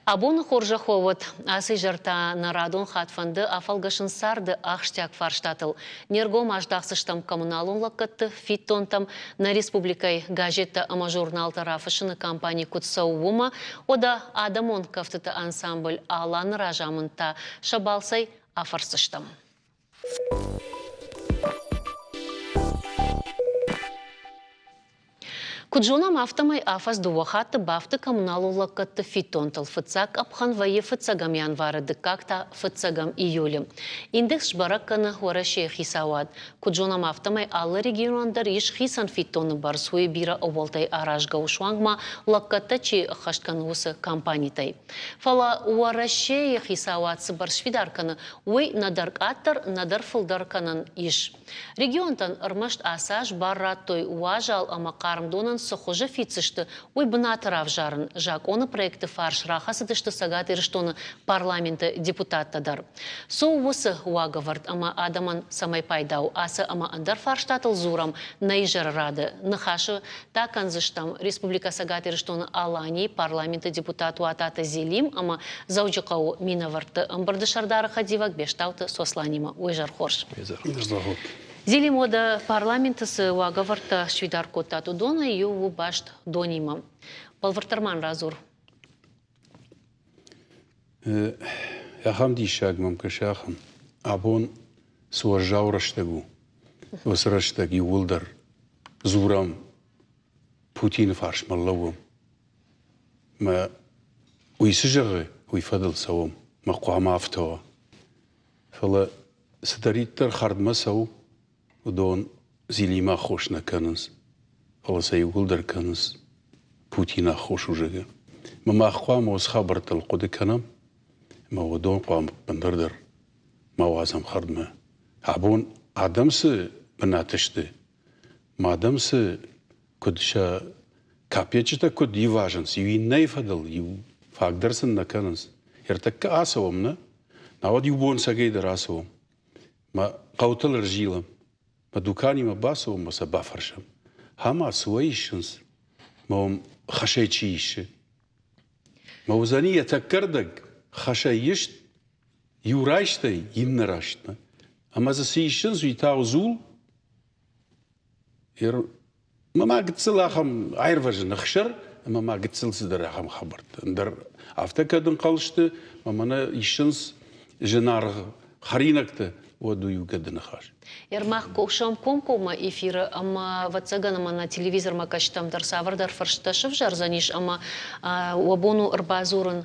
Абоны хорзӕх уӕ уӕд! Ацы изӕр та нӕ радон хатт фӕнды афӕлгӕсын царды ахсджиаг фарстатыл. Не ргом аздахдзыстӕм коммуналон лӕггӕдты фиддонтӕм, нӕ республикӕйы газеттӕ ӕмӕ журналтӕ рафыссыны кампани куыд цӕуы, уымӕ, уӕдӕ адӕмон кӕфтыты ансамбль Алан-ы разамынд та сӕ балцӕй афӕрсдзыстӕм. Куыд зонӕм, афтӕмӕй афӕдз дыууӕ хатты бафты коммуналон лӕггӕдты фиддонтыл. Фыццаг къӕпхӕн вӕййы фыццӕгӕм январы, дыккаг та фыццӕгӕм июлы. Индекс сбӕрӕг кӕны Уӕрӕсейы хицауад. Куыд зонӕм, афтӕмӕй алы регионӕн дӕр ис хицӕн фиддоны бӕрц, уый бирӕ ӕууӕлтӕй аразгӕ у суанг ма лӕггӕдтӕ чи ӕххӕст кӕны, уыцы компанитӕй. Фӕлӕ Уӕрӕсейы хицауад цы бӕрц сфидар кӕны, уый нӕдӕр къаддӕр, нӕдӕр фылдӕр кӕнӕн ис. Регионтӕн ӕрмӕст ацы аз бар радтой уазал ӕмӕ хъарм донӕн цы хуызы фиддзысты, уый бынаты равзарын. Закъоны проекты фарс рахӕцыдысты Цӕгат Ирыстоны парламенты депутаттӕ дӕр. Цы у уыцы уагӕвӕрд ӕмӕ адӕмӕн цӕмӕй пайда у, ацы ӕмӕ ӕндӕр фарстатыл дзурӕм нӕ изӕры рады. Ныхасы та кӕндзыстӕм Республикӕ Цӕгат Ирыстоны Аланийы парламенты депутат Уататы Зелим ӕмӕ Дзӕуджыхъӕуы минӕвӕртты ӕмбырды сӕрдары хӕдивӕг Бестауты Сосланимӕ. Уый зӕр хорз. Зелим, уӕдӕ парламенты цы уагӕвӕрдтӕ сфидар кодтат, уыдонӕй иу у баст донимӕ. Бӕлвырддӕр ма радзур. Ахӕм диссаг мӕм кӕсы, ахӕм. Абон цы уӕззау рӕстӕг у, уыцы рӕстӕг иууылдӕр дзурӕм Путины фарсмӕ лӕууӕм. Мӕ уый цы зӕгъы, уый фӕдыл цӕуӕм. Мӕ хъуамӕ афтӕ уа. Фӕлӕ цыдӕриддӕр хӕрдмӕ цӕуы, уыдон Зилимӕ аххос нӕ кӕнынц, фӕлӕ сӕ иууылдӕр кӕнынц Путины аххос у, зӕгъгӕ. Мӕ мах хъуамӕ уыцы хабӕрттыл хъуыды кӕнӕм, ӕмӕ уыдон хъуамӕ ӕппындӕр дӕр ма уадзӕм хӕрдмӕ. Абон адӕм цы бынаты сты, ма адӕм цы куыд сӕ капеччытӕ куыд ивазынц, иу иннӕйы фӕдыл, иу фаг дӕр сын нӕ кӕнынц. Ӕртӕккӕ ацӕуӕм, нӕ? Науӕд иу бон цӕгӕй дӕр ацӕуӕм. Мӕ хъӕутыл ӕрзилӕм, мӕ дуканимӕ бацӕуӕм ӕмӕ сӕ бафӕрсӕм. Ӕмӕ цы уӕ исынц? Мӕ уым хӕсӕй чи исы? Мӕ уыдзӕни йӕ тӕккӕ рдӕг хӕсӕй ист, иу райстӕй иннӕ растмӕ. Ӕмӕ дзы цы исынц, уый та у дзул, Ӕмӕ ма гыццыл ахӕм аирвӕзын ӕхсӕр ӕмӕ ма гыццыл цыдӕр ахӕм хабӕрттӕ. Ӕндӕр афтӕ кӕд ӕнхъӕл сты, ӕмӕ мӕнӕ исынц зынаргъ хӕринӕгтӕ, уӕд уый у гӕды ныхас. Ермах кусӕм комкоммӕ эфиры ӕмӕ, ӕвӕццӕгӕн, ӕмӕ нӕ телевизормӕ кӕсджытӕм дӕр цавӕрдӕр фӕрстытӕ сӕвзӕрдзӕнис ӕмӕ уӕ бон у ӕрбадзурын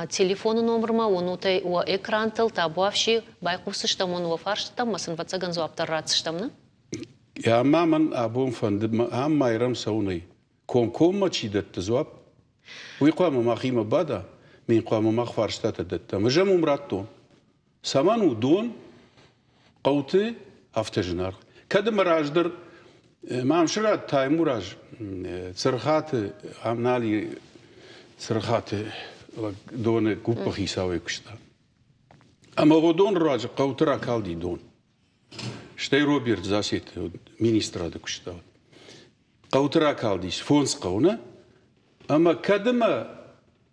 телефоны номырмӕ, уынут ӕй уӕ экрантыл, табуафси, байхъусдзыстӕм уын уӕ фарстытӕм ӕмӕ сын, ӕвӕццӕгӕн, дзуапп дӕр ратдзыстӕм, нӕ? Ӕмӕ мӕн абон фӕнды ам Майрӕм цӕуынӕй. Комкоммӕ чи дӕтты дзуапп, уый хъуамӕ махимӕ бада, мин хъуамӕ мах фарстатӕ дӕттӕм. Ӕз ӕм уым радтон. Цӕмӕн у дон хъӕуты афтӕ зынаргъ? Кӕд ӕмӕ раздӕр Мамсырат Таймураз Цырхаты ам нал и Цырхаты доны гуппы хицауӕй куыста. Ӕмӕ уыдон руаджы хъӕуты ракалди дон. Стӕй Роберт Засеты министрады куыста. Хъӕуты ракалдис фондз хъӕуы, нӕ? Ӕмӕ кӕд ӕмӕ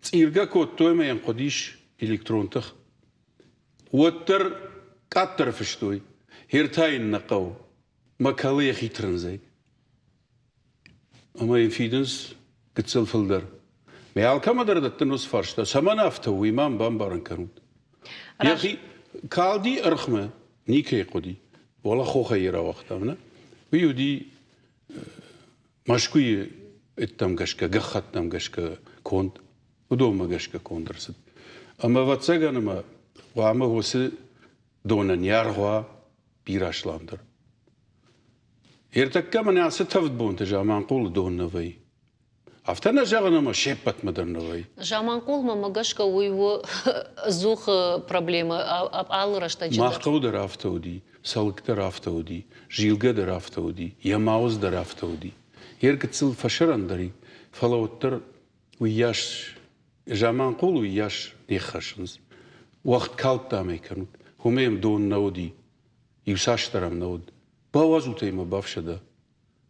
цъиргӕ кодтой ӕмӕ йӕм хъуыдис электрон тых, уӕддӕр къаддӕр фыстой. Ӕртӕ йын нӕ хъӕуы. Мӕ кӕлы йӕхи тырындзӕй. Ӕмӕ йын фидынц гыццыл фылдӕр. Мӕ алкӕмӕ дӕр дӕттын уыцы фарста, цӕмӕн афтӕ у, уый мӕм бамбарын кӕнут. Йӕхи калди ӕрхмӕ, никӕй хъуыди. Уӕлӕ хохӕй йӕ рауагътам, нӕ? Уый уыди Мӕскуыйы ӕддӕм гӕсгӕ, гӕххӕттӕм гӕсгӕ конд, уыдонмӕ гӕсгӕ конд ӕрцыд. Ӕмӕ ӕвӕццӕгӕн ӕмӕ хъуамӕ уыцы донӕн йӕ аргъ уа бирӕ асламдӕр. Ӕртӕккӕ мӕнӕ ацы тӕвд бонты Заманхъулы дон нӕ вӕййы. Афтӕ нӕ зӕгъын ӕмӕ се ппӕтмӕ дӕр нӕ вӕййы. Заманхъулмӕ мӕ гӕсгӕ уый у ӕдзух проблемӕ алы рӕстӕджы дӕр. Мах хъӕу дӕр афтӕ уыди, Цӕлыкк дӕр афтӕ уыди, Зилгӕ дӕр афтӕ уыди, Емауыз дӕр афтӕ уыди. Йе ргыццыл фӕсӕрӕндӕр и, фӕлӕ уӕддӕр уыйас. Заманхъул уыйас не ххӕссынц. Уӕгъд калдтам ӕй кӕнут. Уымӕ йӕм дон нӕ уыди. Иуцасдӕр ӕм нӕ уыд. Бауадзут ӕй мӕ бафсӕда.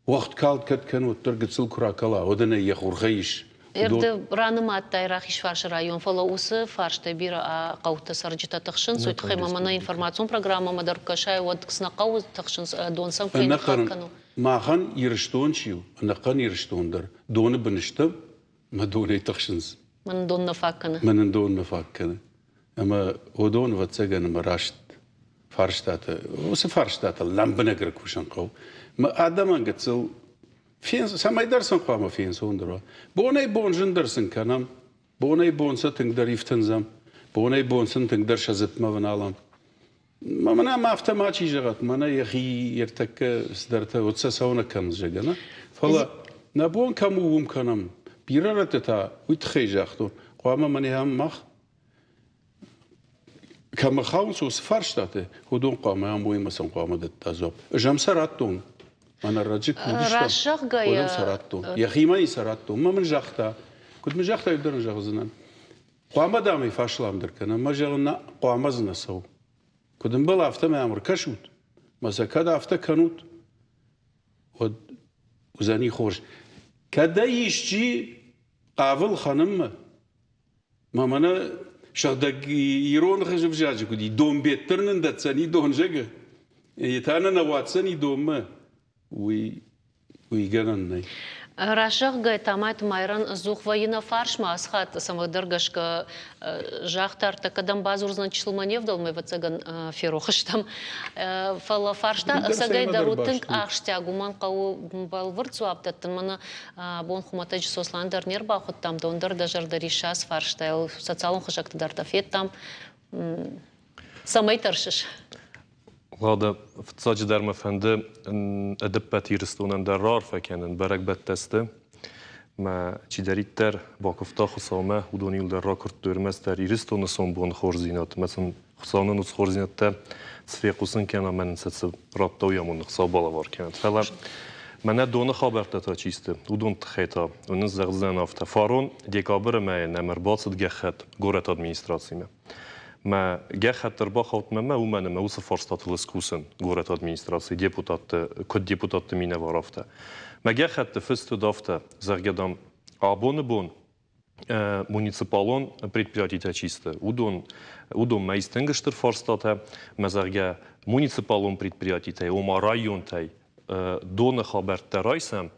Уӕгъд калд кӕд кӕны, уӕддӕр гыццыл куы ракӕла, уӕд ын ӕй йӕ хурхӕй ис. Ды ранымадтай Рахизфарсы район, фӕлӕ уыцы фарстӕй бирӕ хъӕуты цӕрджытӕ тыхсынц. Уый тыххӕй ма мӕнӕ информацион программӕмӕ дӕр куы кӕсай, уӕд цы нӕ хъӕуы тыхсынц, дон сӕм кӕй нӕ фаг кӕны. Махӕн Ирыстон чи у, ӕнӕхъӕн Ирыстон дӕр доны бын стӕм, мӕ донӕй тыхсынц. Мӕн дон нӕ фаг кӕны. Мӕнӕн дон нӕ фаг кӕны. Ӕмӕ уыдон, ӕвӕццӕгӕн, ӕмӕ раст фарстатӕ, уыцы фарстатӕ лӕмбынӕг ракусын хъӕуы. Мӕ адӕмӕн гыццыл цӕмӕйдӕр сын хъуамӕ фенцондӕр уа. Бонӕй-бон зындӕр сын кӕнӕм, бонӕй-бон сӕ тынгдӕр ифтындзӕм, бонӕй-бон сын тынгдӕр сӕ дзыпмӕ вналӕм. Мӕнӕ ма афтӕ мачи зӕгъӕт, мӕнӕ йӕхи ӕртӕккӕ цыдӕртӕ уӕд сӕ цӕуынӕ кӕм зӕгъы, нӕ? Фӕлӕ нӕ бон кӕм у, уым кӕнӕм. Бирӕ рӕтты та уый тыххӕй загътон, хъуамӕ мӕнӕ ам мах кӕмӕ хауынц уыцы фарстатӕ, уыдон хъуамӕ ам уыимӕ сын хъуамӕ дӕтта дзуапп. Ӕз ӕм сӕ радтон. Мӕнӕ раджы куы уыдыстӕм, уӕд ӕм сӕ радтон. Йӕхимӕ йын сӕ радтон. Мӕ мын загъта, куыд мын загъта, уый дӕр ын зӕгъдзынӕн. Хъуамӕ дам ӕй фӕсламдӕр кӕнӕм. Мӕ зӕгъын, нӕ, хъуамӕ дзы нӕ цӕуы. Куыд ӕмбӕлы, афтӕ мӕм ӕркӕсут. Мӕ сӕ кӕд афтӕ кӕнут, уӕд уыдзӕни хорз. Кӕд ӕй исчи хъавы лхӕнынмӕ, мӕ мӕнӕ сыгъдӕг ирон ӕвзаджы куыд и, донбеттыр нын дӕтдзӕни дон, зӕгъы, йе та нӕ нӕ уадздзӕни донмӕ, уый уый гӕнӕн нӕй. Раст зӕгъгӕй, Тамайты Майрӕн ӕдзух вӕййы нӕ фарсмӕ ацы хатт цӕмӕдӕр гӕсгӕ загъта, ӕртӕккӕ дӕм бадзурдзынӕн чысыл мӕ не вдӕлмӕ, ӕвӕццӕгӕн, ферох стӕм. Фӕлӕ фарста ӕцӕгӕй дӕр у тынг ахсджиаг, уымӕн хъӕуы бӕлвырд дзуапп дӕттын. Мӕнӕ абон хуымӕтӕджы Сослан дӕр не рбахуыдтам, дон дӕр дӕ зӕрдӕ риссы ацы фарстайыл, социалон хызӕгты дӕр дӕ федтам. Цӕмӕй тӕрсыс? Лада, фыццаджыдӕр мӕ фӕнды ӕдӕппӕт Ирыстонӕн дӕр раарфӕ кӕнын бӕрӕгбӕттӕ сты. Мӕ чидӕриддӕр бакуывта Хуыцаумӕ, уыдон иуылдӕр ракуырдтой ӕрмӕстдӕр Ирыстоны сомбоны хорздзинад ӕмӕ сын Хуыцау нын уыцы хорздзинӕдтӕ цы фехъусын кӕна, мӕ нын сӕ цы радта, уый амонд Хуыцау балӕвар кӕнӕд. Фӕлӕ мӕнӕ доны хабӕрттӕ та чи сты, уыдон тыххӕй та уын зӕгъдзынӕн афтӕ. Фарон декабры мӕйы нӕм ӕрбацыд гӕххӕтт горӕты администрацимӕ. Мӕ гӕххӕтт ӕрбахауд мӕнмӕ, уымӕн ӕмӕ уыцы фарстатыл скусын горӕты администрацийы депутатты, куыд депутатты минӕвар, афтӕ. Мӕ гӕххӕтты фыст уыд афтӕ, зӕгъгӕ, дам, абоны бон муниципалон предприятитӕ чи сты, уыдон, уыдонмӕ ис тынг стыр фарстатӕ, мӕ, зӕгъгӕ, муниципалон предприятитӕй, ома районтӕй доны хабӕрттӕ райсӕм,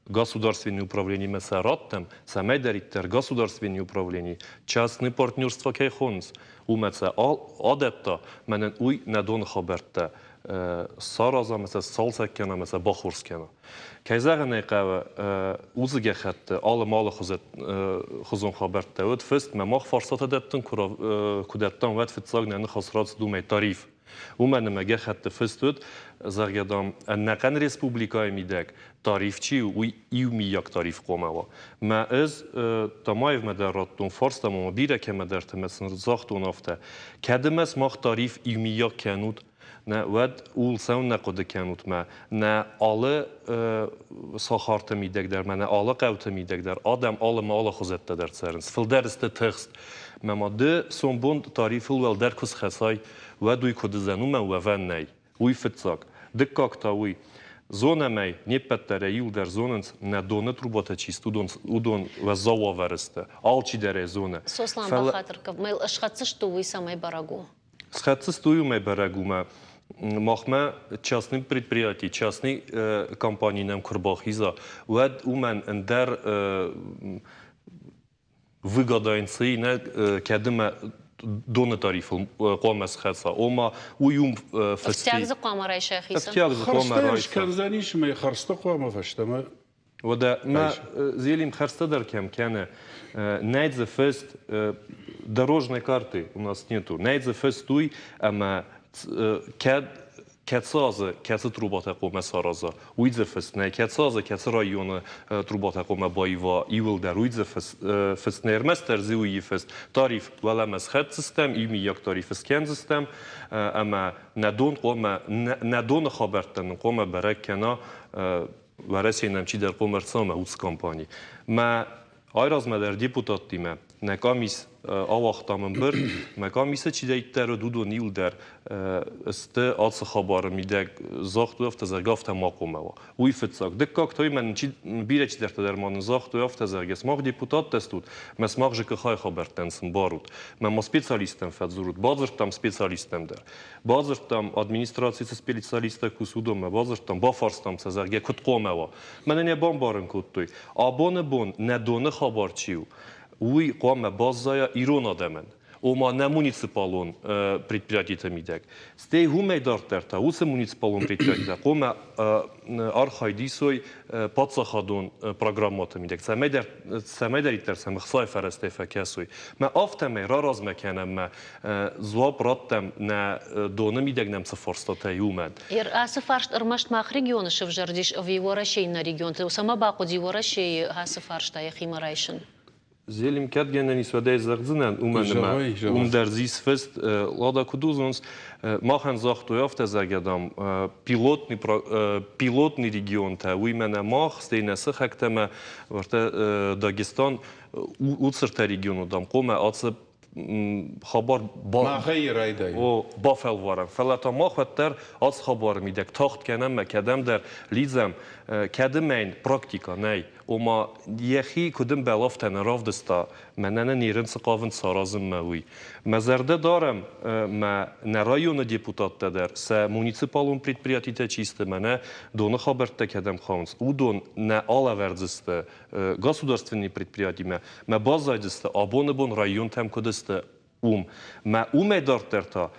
государственный управлениемӕ сӕ раттӕм, цӕмӕйдӕриддӕр государственный управлени частный партнерство кӕй хонынц, уымӕ сӕ адӕтта, мӕнӕн уый нӕ доны хабӕрттӕ сараза ӕмӕ сӕ сцалцӕг кӕна ӕмӕ сӕ бахорз кӕна. Кӕй зӕгъын ӕй хъӕуы, уыцы гӕххӕтты алы-малы хуызон хабӕрттӕ уыд фыст, мӕ мах фарстатӕ дӕттын куы дӕттам, уӕд фыццаг нӕ ныхас рацыд уымӕй тариф. Уымӕн ӕмӕ гӕххӕтты фыст уыд, зӕгъгӕ, дам, ӕнӕхъӕн республикӕйы мидӕг тариф чи у, уый иумийаг тариф хъуамӕ уа. Мӕ ӕз Тамаевмӕ дӕр радтон фарст ӕмӕ ма бирӕ кӕмӕдӕрты мӕ сын загътон афтӕ, кӕд ӕмӕ сымах тариф иумийаг кӕнут, нӕ, уӕд ууыл цӕуыннӕ хъуыды кӕнут мӕ нӕ алы сахарты мидӕг дӕр, мӕнӕ алы хъӕуты мидӕг дӕр адӕм алы ӕмӕ алы хуызӕттӕ дӕр цӕрынц. Фылдӕр сты тыхст. Мӕ ма ды сомбон тарифыл уӕлдӕр куы схӕцай, уӕд уый куыд уыдзӕн, уымӕн уӕвӕн нӕй. Уый фыццаг. Дыккаг та уый. Зонӕм ӕй, не ппӕт дӕр ӕй иуылдӕр зонынц, нӕ доны трубатӕ чи сты, уыдон, уыдон уӕззау уавӕры сты. Алчидӕр ӕй зоны. Сослан, бахатыр кӕн, схӕццысты уый цӕмӕй бӕрӕг у? Схӕццысты уый уымӕй бӕрӕг у, мӕ махмӕ частный предприятий, частный компани нӕм куы рбахиза, уӕд уымӕн ӕндӕр выгода цы нӕ кӕдымӕ доны тарифыл хъуамӕ схӕца. Ома уый уым фӕсти. Ӕфтиаг дзы хъуамӕ райса хицӕн. Ӕфтиаг дзы хъуамӕ райса. Скӕндзӕнис ӕмӕ хӕрдзтӕ хъуамӕ фӕстӕмӕ. Уӕдӕ мӕ Зелим хӕрдзтӕ дӕр кӕм кӕны, нӕй дзы фыст дорожной карты у нас нету. Нӕй дзы фыст уый, ӕмӕ кӕд кӕцы азы кӕцы трубатӕ хъуамӕ сараза, уый дзы фыст нӕй. Кӕцы азы кӕцы районы трубатӕ хъуамӕ баива, иуылдӕр уый дзы фыст нӕй. Ӕрмӕстдӕр дзы уый фыст. Тариф уӕлӕмӕ схӕцдзыстӕм, иумийаг тариф скӕндзыстӕм ӕмӕ нӕ дон хъуамӕ нӕ доны хабӕрттӕ нын хъуамӕ бӕрӕг кӕна Уӕрӕсейы нӕм чидӕр хъуамӕ ӕрцӕуа мӕ уыцы компани. Мӕ Айразмӕ дӕр депутаттимӕ нӕ къамис ауагътам ӕмбырд, мӕ къамисы чидӕриддӕр уыд, уыдон иуылдӕр сты ацы хабары мидӕг загътой афтӕ, зӕгъгӕ, афтӕ ма хъуамӕ уа. Уый фыццаг. Дыккаг та мӕн бирӕ чидӕртӕ дӕр ма нын загътой афтӕ, зӕгъгӕ, сымах депутаттӕ стут, мӕ сымах ЖКХ-йы хабӕрттӕн сын барут, мӕ ма специалисттӕм фӕдзурут, бадзырдтам специалисттӕм дӕр. Бадзырдтам администрацийы цы специалисттӕ кусы, уыдонмӕ бадзырдтам, бафарстам сӕ, зӕгъгӕ, куыд хъуамӕ уа. Мӕнӕн йӕ бамбарын кодтой, абоны бон нӕ доны хабар чи у, уый хъуамӕ баззайа ирон адӕмӕн, ома нӕ муниципалон предприятиты мидӕг. Стӕй уымӕй дарддӕр та уыцы муниципалон предприятитӕ хъуамӕ архайд исой паддзахадон программӕты мидӕг, цӕмӕйдӕриддӕр сӕм ӕхцайы фӕрӕзтӕй фӕкӕсой. Мӕ афтӕмӕй раразмӕ кӕнӕм мӕ дзуапп раттӕм нӕ доны мидӕг нӕм цы фарстатӕ и, уымӕн. Ацы фарст ӕрмӕст мах регионы сывзӕрдис ӕви Уӕрӕсейы иннӕ регионты? Цӕмӕ бахъуыди Уӕрӕсейы ацы фарста йӕхимӕ райсын? Зелим кӕд гӕнӕн ис, уӕд ӕй зӕгъдзынӕн, уымӕн ӕмӕ уым дӕр дзис фыст, Лада куыд узонс, махӕн загътой афтӕ, зӕгъгӕ, дам, пилотный, пилотный регионтӕ, уый мӕнӕ мах, стӕй нӕ сыхӕгтӕ мӕ уӕртӕ Дагестан, уыцыртӕ регионы, дам, хъуамӕ ацы хабар Махӕй райдай. О, бафӕлварӕм. Фӕлӕ та мах уӕддӕр ацы хабары мидӕг тагъд кӕнӕм мӕ кӕдӕмдӕр лидзӕм, кӕдымӕ йын практикӕ нӕй. Ома, йӕхи куыд ӕмбӕлы, афтӕ нӕ равдыста, мӕнӕ нын Ирын цы хъавынц саразынмӕ, уый. Мӕ зӕрдӕ дарӕм, мӕ нӕ районы депутаттӕ дӕр, сӕ муниципалон предприятитӕ чи сты, мӕнӕ доны хабӕрттӕ кӕдӕм хауынц, уыдон нӕ алӕвӕрдзысты государственный предприятимӕ, мӕ баззайдзысты, абоны бон районтӕм куыд сты, уым. Мӕ уымӕй дарддӕр та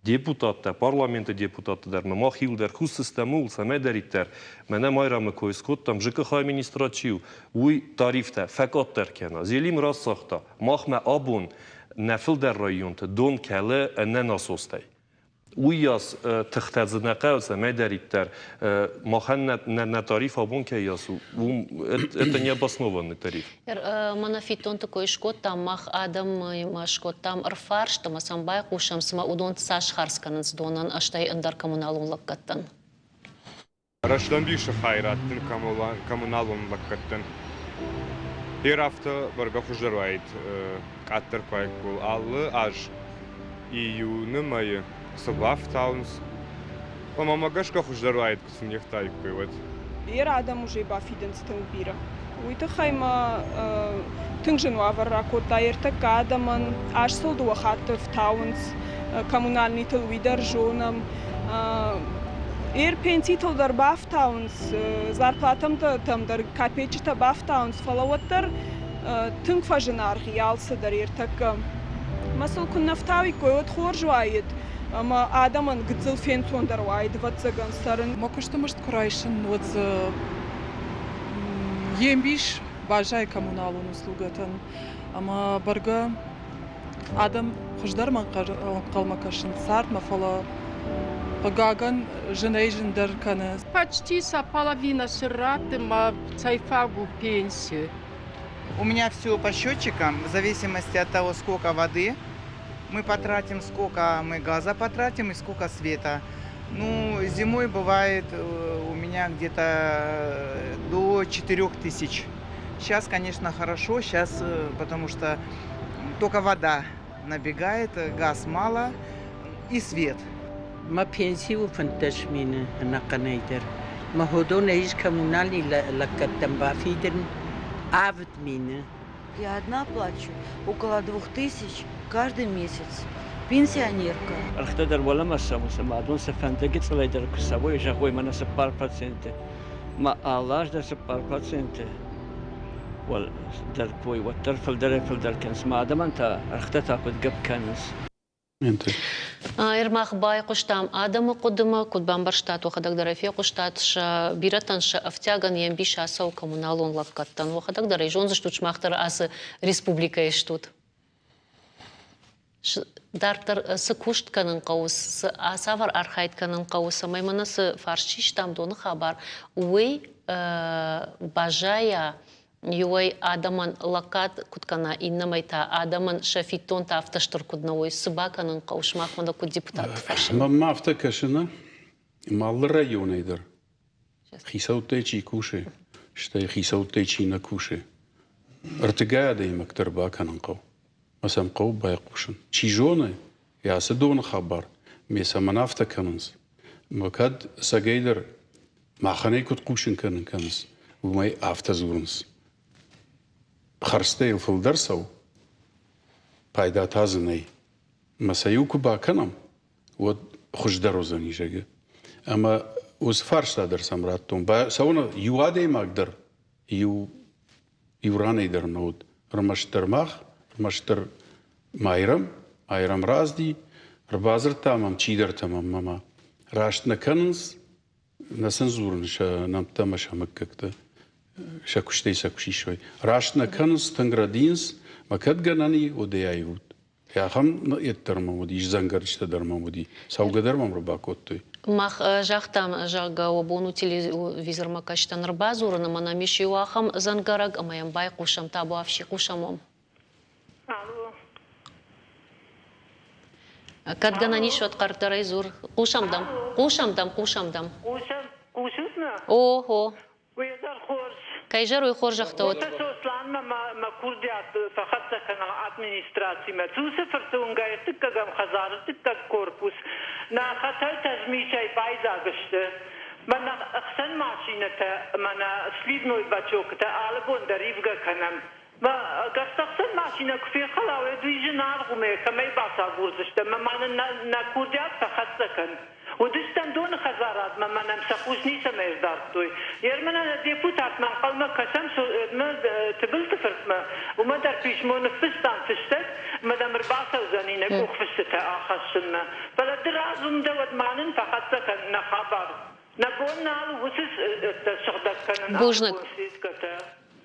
депутаттӕ, парламенты депутаттӕ дӕр, мӕ мах иуылдӕр кусдзыстӕм ууыл, цӕмӕйдӕриддӕр мӕнӕ Майрӕмы кой скодтам, ЖКХ-йы министрад чи у, уый тарифтӕ фӕкъаддӕр кӕна. Зелим раст загъта, махмӕ абон нӕ фылдӕр районты дон кӕлы ӕнӕ насостӕй. Уыйас тыхтӕ дзы нӕ хъӕуы, цӕмӕйдӕриддӕр махӕн нӕ тариф абон кӕй ас у, уым это необоснованный тариф. Мӕнӕ фиддонты кой скодтам, мах адӕмимӕ скодтам ӕрфарст ӕмӕ сӕм байхъусӕм, цымӕ уыдон цас хардз кӕнынц донӕн, стӕй ӕндӕр коммуналон лӕггӕдтӕн. Рӕстӕмбисы хай раттын коммуналон лӕггӕдтӕн. Йе афтӕ бӕргӕ хуыздӕр уаид къаддӕр куы Алы аз июны мӕйы цы бафтауынц, Ома мӕ гӕсгӕ хуыздӕр уаид, куы сын не хтаиккой, уӕд. Бирӕ адӕм уже бафидынц тынг бирӕ. Уый тыххӕй мӕ тынг зын уавӕр ракодта ӕртӕккӕ адӕмӕн. Аз сыл дыууӕ хатты ӕфтауынц, коммунальныйтыл уый дӕр зонӕм. Эр пенситыл дӕр бафтауынц, зарплатӕтӕм дӕр капеччытӕ бафтауынц, фӕлӕ уӕддӕр тынг фӕзынаргъ и алцыдӕр ӕртӕккӕ. Мӕ сыл куы нӕ фтауиккой, уӕд хорз уаид. Ӕмӕ адӕмӕн гыццыл фенцондӕр уаид, ӕвӕццӕгӕн, цӕрын. Мӕ куысты мызд куы райсын, уӕд дзы йе мбис баззайы коммуналон услугӕтӕн. Ӕмӕ бӕргӕ адӕм хуыздӕрмӕ ӕнхъӕлмӕ кӕсынц цардмӕ, фӕлӕ хъыгагӕн, зынӕй-зындӕр кӕны. Почти сӕ половина сырратты мӕ цӕй фаг у пенси. У меня все по счетчикам, в зависимости от того, сколько воды мы потратим, сколько мы газа потратим и сколько света. Ну, зимой бывает у меня где-то до 4000. Сейчас, конечно, хорошо, сейчас, потому что только вода набегает, газ мало и свет. Мӕ пенси у 15 мины ӕнӕхъӕнӕй дӕр. Мӕ уыдонӕй ис коммунальный лӕггӕдтӕн бафидын 7 мины. Я одна плачу около 2000 каждый месяц. Пенсионерка. Ӕргътӕ дӕр уӕлӕмӕ цӕуынц ӕмӕ адон сӕ фӕндаги цъылӕй дӕр куы цӕуой, зӕгъой, мӕнӕ 4%. Ма алы аз дӕр 4% дӕр кой, уӕддӕр фылдӕрӕй-фылдӕр кӕнынц. Ма адӕмӕн та ӕргътӕ та куыд гӕпп кӕнынц. Мах байхъуыстам адӕмы хъуыдымӕ, куыд бамбӕрстат, уӕхӕдӕг дӕр ӕй фехъуыстат, сӕ бирӕтӕн сӕ ӕфтиагӕн йе мбис ацӕуы коммуналон лӕггӕдтӕн. Уӕхӕдӕг дӕр ӕй зондзыстут, сымах дӕр ацы республикӕйы стут. Дарддӕр цы куыст кӕнын хъӕуы, цы цавӕр архайд кӕнын хъӕуы, цӕмӕй мӕнӕ цы фарст систам доны хабар, уый баззайа иуӕй адӕмӕн лӕггад куыд кӕна, иннӕмӕй та адӕмӕн сӕ фиддонтӕ афтӕ стыр куыд нӕ уой, цы бакӕнын хъӕуы сымахмӕ дӕр куыд депутатты фарсмӕ? Мӕнмӕ афтӕ кӕсы, нӕ? Алы районӕй дӕр хицӕуттӕй чи кусы, стӕй хицӕуттӕй чи нӕ кусы. Ӕртыгай адӕймӕгтӕ ӕрбакӕнын хъӕуы. Ӕмӕ сӕм хъӕуы байхъусын. Чи зоны, йӕ ацы доны хабар ме цӕмӕн афтӕ кӕнынц. Ӕмӕ кӕд ӕцӕгӕйдӕр махӕн ӕй куыд хъусын кӕнын кӕнынц, уымӕй афтӕ дзурынц. Хӕрдзтӕ йыл фылдӕр цӕуы, пайда та дзы нӕй. Ӕмӕ сӕ иу куы бакӕнӕм, уӕд хуыздӕр уыдзӕни, зӕгъы. Ӕмӕ уыцы фарста дӕр сӕм радтон. Цӕуын иу адӕймаг дӕр иу иу ранӕй дӕр нӕ уыд. Ӕрмӕстдӕр мах, ӕрмӕстдӕр Майрӕм, Майрӕм разди, ӕрбадзырдта мӕм чидӕртӕ мӕм мама. Раст нӕ кӕнынц, нӕ сын дзурын сӕ нӕмттӕ ӕмӕ сӕ мыггӕгтӕ, сӕ куыстӕй сӕ куы сисой. Раст нӕ кӕнынц, тынг рӕдийынц, мӕ кӕд гӕнӕн и, уӕд ӕй аивут. Ахӕм йеддӕр мӕм уыди, дзӕнгӕрджытӕ дӕр мӕм уыди, цӕугӕ дӕр мӕм ӕрбакодтой. Мах загътам, зӕгъгӕ, уӕ бон у телевизормӕ кӕсджытӕн ӕрбадзурын, ӕмӕ нӕм ис иу ахӕм дзӕнгӕрӕг, ӕмӕ йӕм байхъусӕм, табуафси, хъусӕм уӕм. Алло. Кӕд гӕнӕн ис, уӕд хъӕрдӕрӕй дзур. Хъусӕм дӕм, хъусӕм дӕм, хъусӕм дӕм. Хъусӕм, хъусут нӕ? О, о. Уый дӕр хорз. Кӕй зӕр, уый хорзӕхтӕ уӕд. Уотӕ Сосланмӕ мӕ, мӕ курдиат фӕхӕццӕ кӕна администрацимӕ. Цусы-фырты уынгӕй ӕртыккӕгӕм хӕдзары дыккаг корпус нӕ хӕтӕлтӕ змисӕй байдзаг сты. Мӕнӕ ӕхсӕн машинӕтӕ, мӕнӕ сливной бачоктӕ алы бон дӕр ивгӕ кӕнӕм. Мӕ гӕрзтӕхсӕн машинӕ куы фехӕла, уӕд уый зынаргъ у, мӕ кӕмӕй бацагурдзыстӕм, ӕмӕ ма нын нӕ курдиат фӕхӕццӕ кӕн. Уыдыстӕм доны хӕдзарадмӕ, мӕ нӕм сӕ хъус ницӕмӕ ӕрдардтой. Ермӕнӕн нӕ депутатмӕ ӕнхъӕлмӕ кӕсӕм Тыбылты фыртмӕ, уымӕ дӕр писмо ныффыстам фыстӕг, ӕмӕ дӕм ӕрбацӕудзӕни нӕ къухфыстытӕ ахӕссынмӕ. Фӕлӕ ды разум дӕ, уӕд ма нын фӕхӕццӕ кӕн нӕ хабар. Нӕ бон нал у уыцы сыгъдӕг кӕнын Бузныг. сискӕтӕ.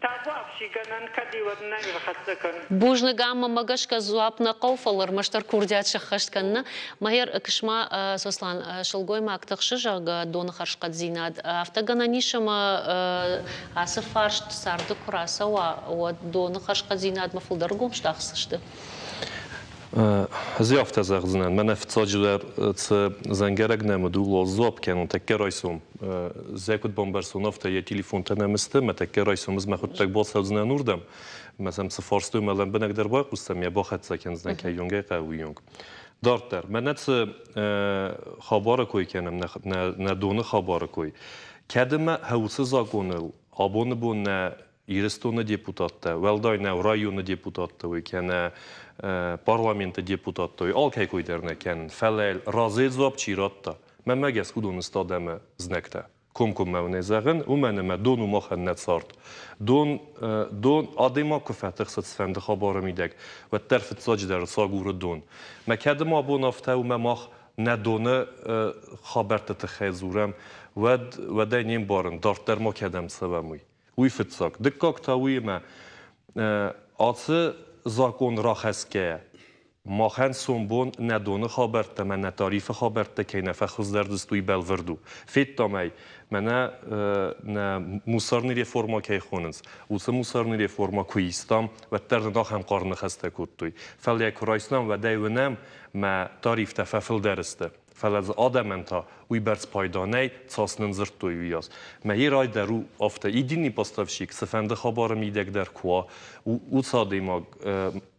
Табуафсигӕнӕн кӕд-иуӕд нӕ ӕрхӕццӕ кӕн. Бузныг ӕмӕ мӕ гӕсгӕ дзуапп нӕ хъӕуы, фӕлӕ ӕрмӕстдӕр курдиат сӕххӕст кӕнын. Мӕгӕр кысма Сослан, сылгоймаг тыхсы, зӕгъгӕ, доны хӕрзхъӕддзинад. Афтӕ гӕнӕн ис, ӕмӕ ацы фарст царды куы рацӕуа, уӕд доны хӕрзхъӕддзинадмӕ фылдӕр гом сдахдзысты? Ӕз афтӕ зӕгъдзынӕн, мӕнӕ фыццаджыдӕр цы дзӕнгӕрӕг нӕм уыд, ууыл дзуапп кӕнон тӕккӕ райсом. Зӕ куыд бамбӕрстон, афтӕ йӕ телефонтӕ нӕм сты, мӕ тӕккӕ райсом ӕз мӕхуыдтӕг бацӕудзынӕн уырдӕм. Мӕ сӕм цы фарстой, мӕ лӕмбынӕгдӕр байхъусдзӕн, йӕ бахӕццӕ кӕндзынӕн кӕйонгӕй хъӕуы, уыйонг. Дарддӕр, мӕнӕ цы хабары кой кӕнӕм, нӕ доны хабары кой. Кӕд ӕмӕ уыцы законыл абоны бон нӕ Ирыстоны депутаттӕ, уӕлдай нӕу районы депутаттӕ уой кӕнӕ парламенты депутаттӕ уой, алкӕй кой дӕр нӕ кӕнын, фӕлӕ разыйы дзуапп чи радта, мӕнмӕ гӕсгӕ уыдон сты адӕмы знӕгтӕ. Комкоммӕ уын ӕй зӕгъын, уымӕн ӕмӕ дон у махӕн нӕ цард. Дон, дон адӕймаг куы фӕтыхсы цыфӕнды хабары мидӕг, уӕддӕр фыццаджыдӕр цагуры дон. Мӕ кӕд ма абон афтӕ у, мӕ мах нӕ доны хабӕртты тыххӕй дзурӕм, уӕд, уӕд ӕй не мбарын, дарддӕр ма кӕдӕм цӕуӕм, уый. Уый фыццаг. Дыккаг та уыимӕ ацы закон рахӕсгӕйӕ, махӕн сомбон нӕ доны хабӕрттӕ ӕмӕ нӕ тарифы хабӕрттӕ кӕй нӕ фӕхуыздӕр уыдзысты, уый бӕлвырд у. Федтам ӕй, мӕнӕ нӕ мусорный реформа кӕй хонынц, уыцы мусорный реформа куы истам, уӕддӕр нын ахӕм хъӕр ныхӕстӕ кодтой. Фӕлӕ куы райстам, уӕд ӕй уынӕм, мӕ тарифтӕ фӕфылдӕр сты. Фӕлӕ дзы адӕмӕн та уыйбӕрц пайда нӕй, цас нын дзырдтой, уыйас. Мӕ рай дӕр у афтӕ. Единый поставщик цыфӕнды хабары мидӕг дӕр куы уа, уыцы адӕймаг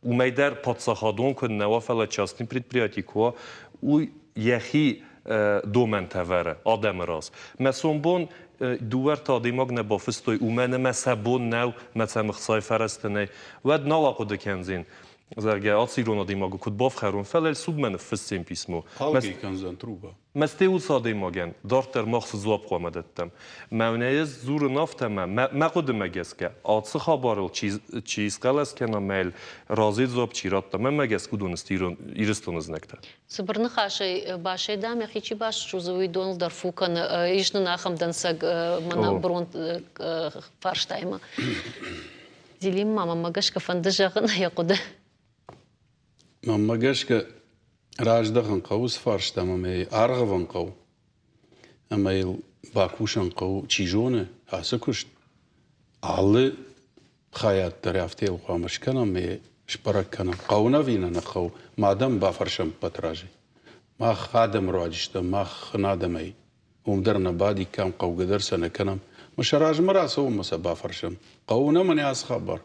уымӕй дӕр паддзахадон куы нӕ уа, фӕлӕ частный предприяти куы уа, уый йӕхи домӕнтӕ вӕры адӕмы раз. Мӕ сомбон дыууӕ-ӕртӕ адӕймаг нӕ бафыстой, уымӕн ӕмӕ сӕ бон нӕу, мӕ сӕм ӕхцайы фӕрӕзтӕ нӕй, уӕд нал ахъуыды кӕндзӕн, зӕгъгӕ, ацы ирон адӕймагы куыд бафхӕрон, фӕлӕ судмӕ ныффыссӕм писмо. Алкӕй кӕндзӕн труба. Мӕсты уыцы адӕймагӕн дарддӕр мах цы дзуапп хъуамӕ дӕттӕм? Мӕнӕ ӕз дзурын афтӕ, мӕ хъуыдымӕ гӕсгӕ, ацы хабарыл чи, чи схъӕлӕс кӕна мӕ разыйы дзуапп чи радта, мӕнмӕ гӕсгӕ уыдон сты Ирыстоны знӕгтӕ. Цыбыр ныхасӕй басайдам, йӕхи чи басудзы, уый доныл дӕр фу кӕны. Ис нын ахӕм дӕнцӕг мӕнӕ бронт фарстаимӕ. Зелим ма мӕмӕ гӕсгӕ фӕнды зӕгъын йӕ хъуыды. Мӕнмӕ гӕсгӕ раздӕхын хъӕуы цы фарстам ӕмӕ йӕ аргъӕвын хъӕуы ӕмӕ йыл бакусын хъӕуы, чи зоны, ацы куыст алы хайад дӕр афтӕ йыл хъуамӕ скӕнӕм ӕмӕ йӕ сбӕрӕг кӕнӕм. Хъӕуы нӕ ӕви нӕ нӕ хъӕуы? Ма адӕм бафӕрсӕм ӕппӕт разӕй. Мах адӕмы руаджы стӕм, мах адӕмӕй Уым дӕр нӕ бадиккам, хъӕугӕ дӕр сӕ нӕ кӕнӕм. Мӕ сӕ размӕ рацӕуӕм ӕмӕ сӕ бафӕрсӕм. Хъӕуы нӕ мӕнӕ ацы хабар.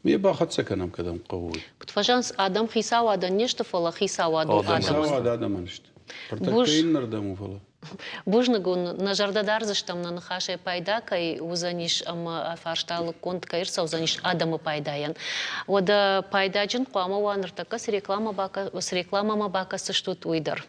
Ме бахӕццӕ кӕнӕм, кӕдӕм хъӕуы, уый. Куыд фӕзӕгъынц, адӕм хицауадӕн не сты, фӕлӕ хицауад у адӕмӕн. Хицауад адӕмӕн сты. Ныртӕккӕ иннӕрдӕм у, фӕлӕ. Бузныг уын, нӕ зӕрдӕ дардзыстӕм, нӕ ныхасӕй пайда кӕй уыдзӕнис ӕмӕ фарста лыггонд кӕй ӕрцӕудзӕнис адӕмы пайдайӕн. Уӕдӕ пайдаджын хъуамӕ уа ныртӕккӕ цы рекламӕ цы рекламӕмӕ бакӕсдзыстут, уый дӕр.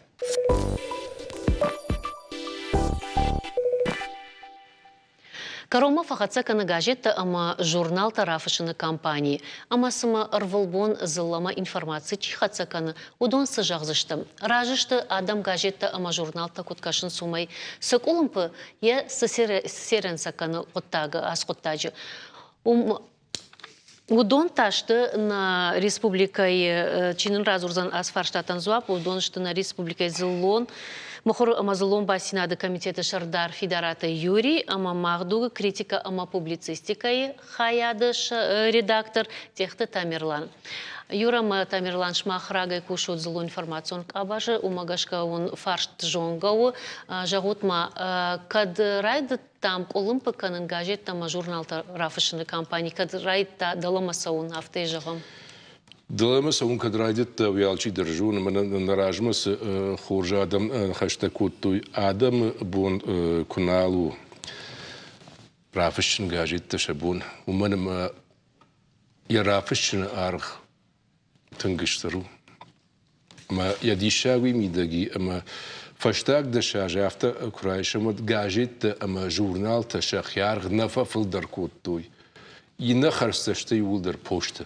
Кӕронмӕ фӕхӕццӕ кӕны газеттӕ ӕмӕ журналтӕ рафыссыны кампани. Ӕмӕ цымӕ ӕрвылбон дзыллӕмӕ информаци чи хӕццӕ кӕны, уыдон цы зӕгъдзысты? Разы сты адӕм газеттӕ ӕмӕ журналтӕ куыд кӕсынц, уымӕй? Цы къуылымпы йӕ цы серенцӕ кӕны хъуыддаг, ацы хъуыддаджы? Уым Уыдон та сты нӕ республикӕйы, чи нын радзурдзӕн ацы фарстатӕн дзуапп, уыдон сты нӕ республикӕйы дзыллон мыхуыры ӕмӕ дзыллон бастдзинады комитеты сӕрдар Фидараты Юрий ӕмӕ Мах дуг-ы критикӕ ӕмӕ публицистикӕйы хайады редактор Тъехты Тамерлан. Юра ӕмӕ Тамерлан, сымах рагӕй кусут дзыллон информацион къабазы, уымӕ гӕсгӕ уын фарст зонгӕ у. Зӕгъут-ма, кӕд райдыдта дам, къуылымпы кӕнын газеттӕ ӕмӕ журналтӕ рафыссыны кампани кӕд райдыдта дӕлӕмӕ цӕуын, афтӕ зӕгъӕм? Дӕлӕмӕ цӕуын кӕд райдыдта, уый алчидӕр зоны. Мӕнӕ нӕ размӕ цы хорз адӕм ныхӕстӕ кодтой, адӕмы бон куы нал у рафыссын газеттӕ сӕ бон, уымӕн ӕмӕ йӕ рафыссыны аргъ тынг стыр у. Ӕмӕ йӕ диссаг уый мидӕг и, ӕмӕ фӕстаг 10 азы афтӕ куы райсӕм, уӕд газеттӕ ӕмӕ журналтӕ сӕхи аргъ нӕ фӕфылдӕр кодтой. Иннӕ хӕрдзтӕ сты иууылдӕр посты.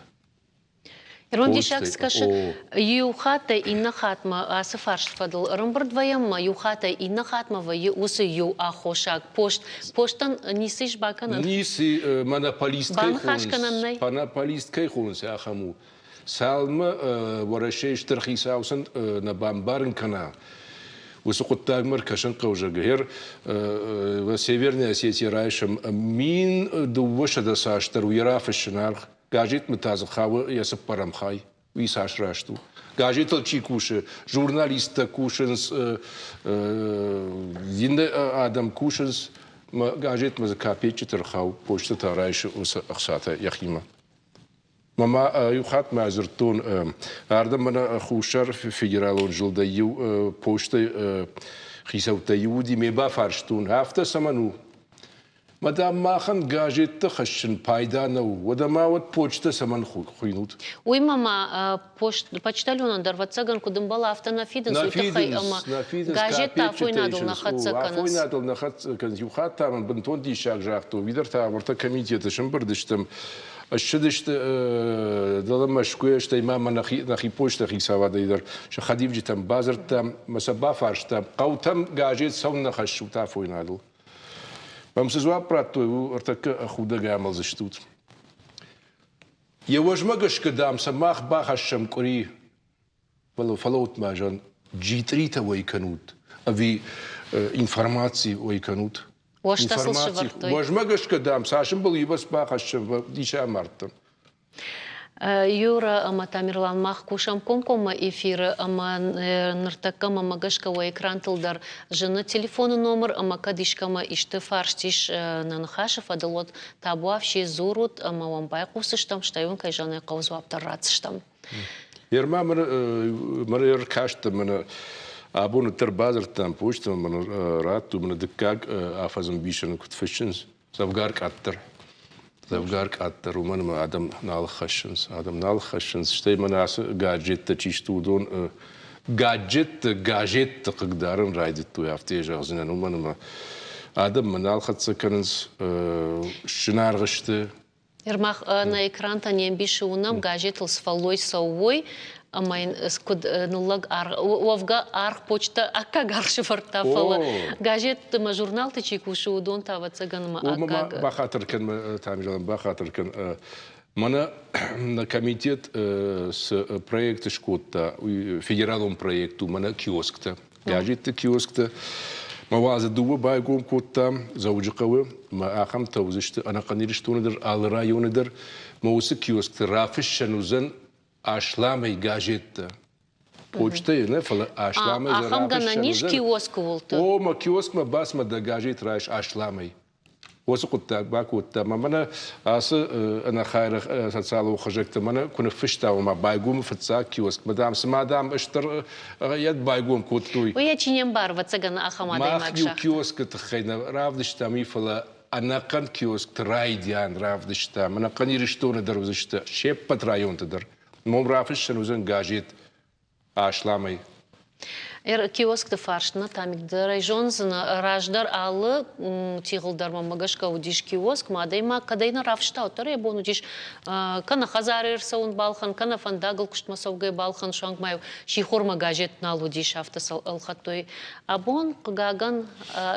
Ирон диссаг скӕсы, иу хаттӕй иннӕ хатмӕ ацы фарст фӕдыл ӕрӕмбырд вӕййӕм ӕмӕ иу хаттӕй иннӕ хатмӕ вӕййы уыцы иу аххосаг пост. Постӕн ницы ис бакӕнӕн? Ницы, монополист кӕй хонынц, монополист кӕй хонынц, ахӕм у. Цалынмӕ Уӕрӕсейы стыр хицау сын нӕ бамбарын кӕна, уыцы хъуыддагмӕ ӕркӕсын хъӕуы, зӕгъгӕ, Северная Осетия райсӕм 1200 цасдӕр у йӕ рафыссын аргъ, газетмӕ та дзы хауы йӕ цыппӕрӕм хай. Уый цас раст у? Газетыл чи кусы, журналисттӕ кусынц, иннӕ адӕм кусынц, газетмӕ дзы капеччыты рхауы, почтӕ та райсы уыцы ӕхцатӕ йӕхимӕ. Мама иу хатт мӕ дзырдтон, ардӕм мӕнӕ Хуссар федералон зылдӕй иу посты хицӕуттӕй иу уыди, ме бафарстон, афтӕ цӕмӕн у? Мадам, махӕн газеттӕ хӕссын пайда нӕу, уӕдӕ ма уӕд почтӕ цӕмӕн хуыйнут? Уый ма ма пост почтальонӕн дӕр, ӕвӕццӕгӕн, куыд ӕмбӕлы, афтӕ нӕ фидынц, уый тыххӕй ӕмӕ газеттӕ афойнадыл нӕ хӕццӕ кӕнынц. Афойнадыл нӕ хӕццӕ кӕнынц. Иу хатт та мын бынтон диссаг загътой, уый дӕр та уӕртӕ комитеты сӕмбырд стӕм, ссыдысты дӕлӕ Мӕскуыйӕ, стӕй ма мӕ нӕхи почты хицауадӕй дӕр сӕ хӕдивджытӕм бадзырдтам ӕмӕ сӕ бафарстам, хъӕутӕм газет цӕуыннӕ хӕссут афойнадыл? Мӕм цы дзуапп радтой, у ӕртӕккӕ худӕгӕй амӕлдзыстут. Йӕ уӕзмӕ гӕсгӕ, дам, сӕ мах бахӕссӕм къуыри. Фӕлӕ фӕлӕуут-ма, зӕгъын, джитъритӕ уӕй кӕнут ӕви информаци уӕй кӕнут? Уӕзтӕ сыл сӕвӕрдтой. Уӕзмӕ гӕсгӕ, дам, цас ӕмбӕлы, уыйбӕрц бахӕссӕм, дисы амардтӕн. Юра ӕмӕ Тамерлан, мах кусӕм комкоммӕ эфиры ӕмӕ ныртӕккӕ мӕмӕ гӕсгӕ уӕ экрантыл дӕр зыны телефоны номыр ӕмӕ кӕд искӕмӕ исты фарст ис нӕ ныхасы фӕдыл, уӕд табуафси дзурут ӕмӕ уӕм байхъусдзыстӕм, стӕй уын кӕй зӕгъын ӕй хъӕуы дзуапп дӕр ратдзыстӕм. Ерма мын ӕркастӕн мӕнӕ абон дӕр бадзырдтам почтамӕ мын радтой мӕнӕ дыккаг афӕдзы ӕмбисӕны куыд фыссынц, дзӕвгар къаддӕр. Дзӕвгар къаддӕр, уымӕн ӕмӕ адӕм нал хӕссынц, адӕм нал хӕссынц. Стӕй мӕнӕ ацы гаджеттӕ чи сты, уыдон гаджетты, газетты хъыгдарын райдыдтой, афтӕ йӕ зӕгъдзынӕн, уымӕн ӕмӕ адӕммӕ нал хӕццӕ кӕнынц, сзынаргъ сты. Мах нӕ экрантӕ не мбисы уынӕм, газетыл сфӕллой цӕуой, ӕмӕ йын куыд ныллӕг аргъ, уӕвгӕ аргъ почтӕ аккаг аргъ сӕвӕрдта, фӕлӕ газетты ӕмӕ журналты чи кусы, уыдон та, ӕвӕццӕгӕн, ӕмӕ аккаг. Бахатыр кӕн, Тамерлан, бахатыр кӕн. Мӕнӕ нӕ комитет цы проект скодта, уый федералон проект у, мӕнӕ киосктӕ, газетты киосктӕ. Мӕ уадзы дыууӕ байгом кодтам Дзӕуджыхъӕуы, мӕ ахӕмтӕ уыдзысты ӕнӕхъӕн Ирыстоны дӕр, алы районы дӕр. Мӕ уыцы киоскты рафыссӕн уыдзӕн асламӕй газеттӕ. Почтӕйы нӕ, фӕлӕ асламӕй Ахӕм гӕнӕн ис киоскы уылты? О, мӕ киоскмӕ бацмӕ дӕ газет райс асламӕй. Уыцы хъуыддаг бакодта ӕмӕ мӕнӕ ацы ӕнӕхайыры социалон хызӕгты мӕнӕ куы ныффыста, ома байгомы фыццаг киоскмӕ, дам, цыма, дам, стыр йӕ байгом кодтой. Уый йӕ чи не мбары, ӕвӕццӕгӕн, ахӕм адӕймаг Мах иу киоскы тыххӕй нӕ равдыстам, уый, фӕлӕ ӕнӕхъӕн киоскты райдиан равдыстам, ӕнӕхъӕн Ирыстоны дӕр уыдзысты, се ппӕт районты дӕр. Ном рафыссӕн уыдзӕн газет асламӕй. Киоскты фарст нӕ Тамик дӕр зондзынӕ, раздӕр алы тигъыл дӕр мӕнмӕ гӕсгӕ уыдис киоск, ма адӕймаг кӕдӕй нӕ рафыста, уӕддӕр йӕ бон уыдис кӕнӕ хӕдзары ӕрцӕуын балхӕн, кӕнӕ фӕндагыл куыстмӕ цӕугӕ балхӕн, суанг ма-иу сихормӕ газет нал уыдис, афтӕ сӕ ӕлхӕдтой. Абон, хъыгагӕн,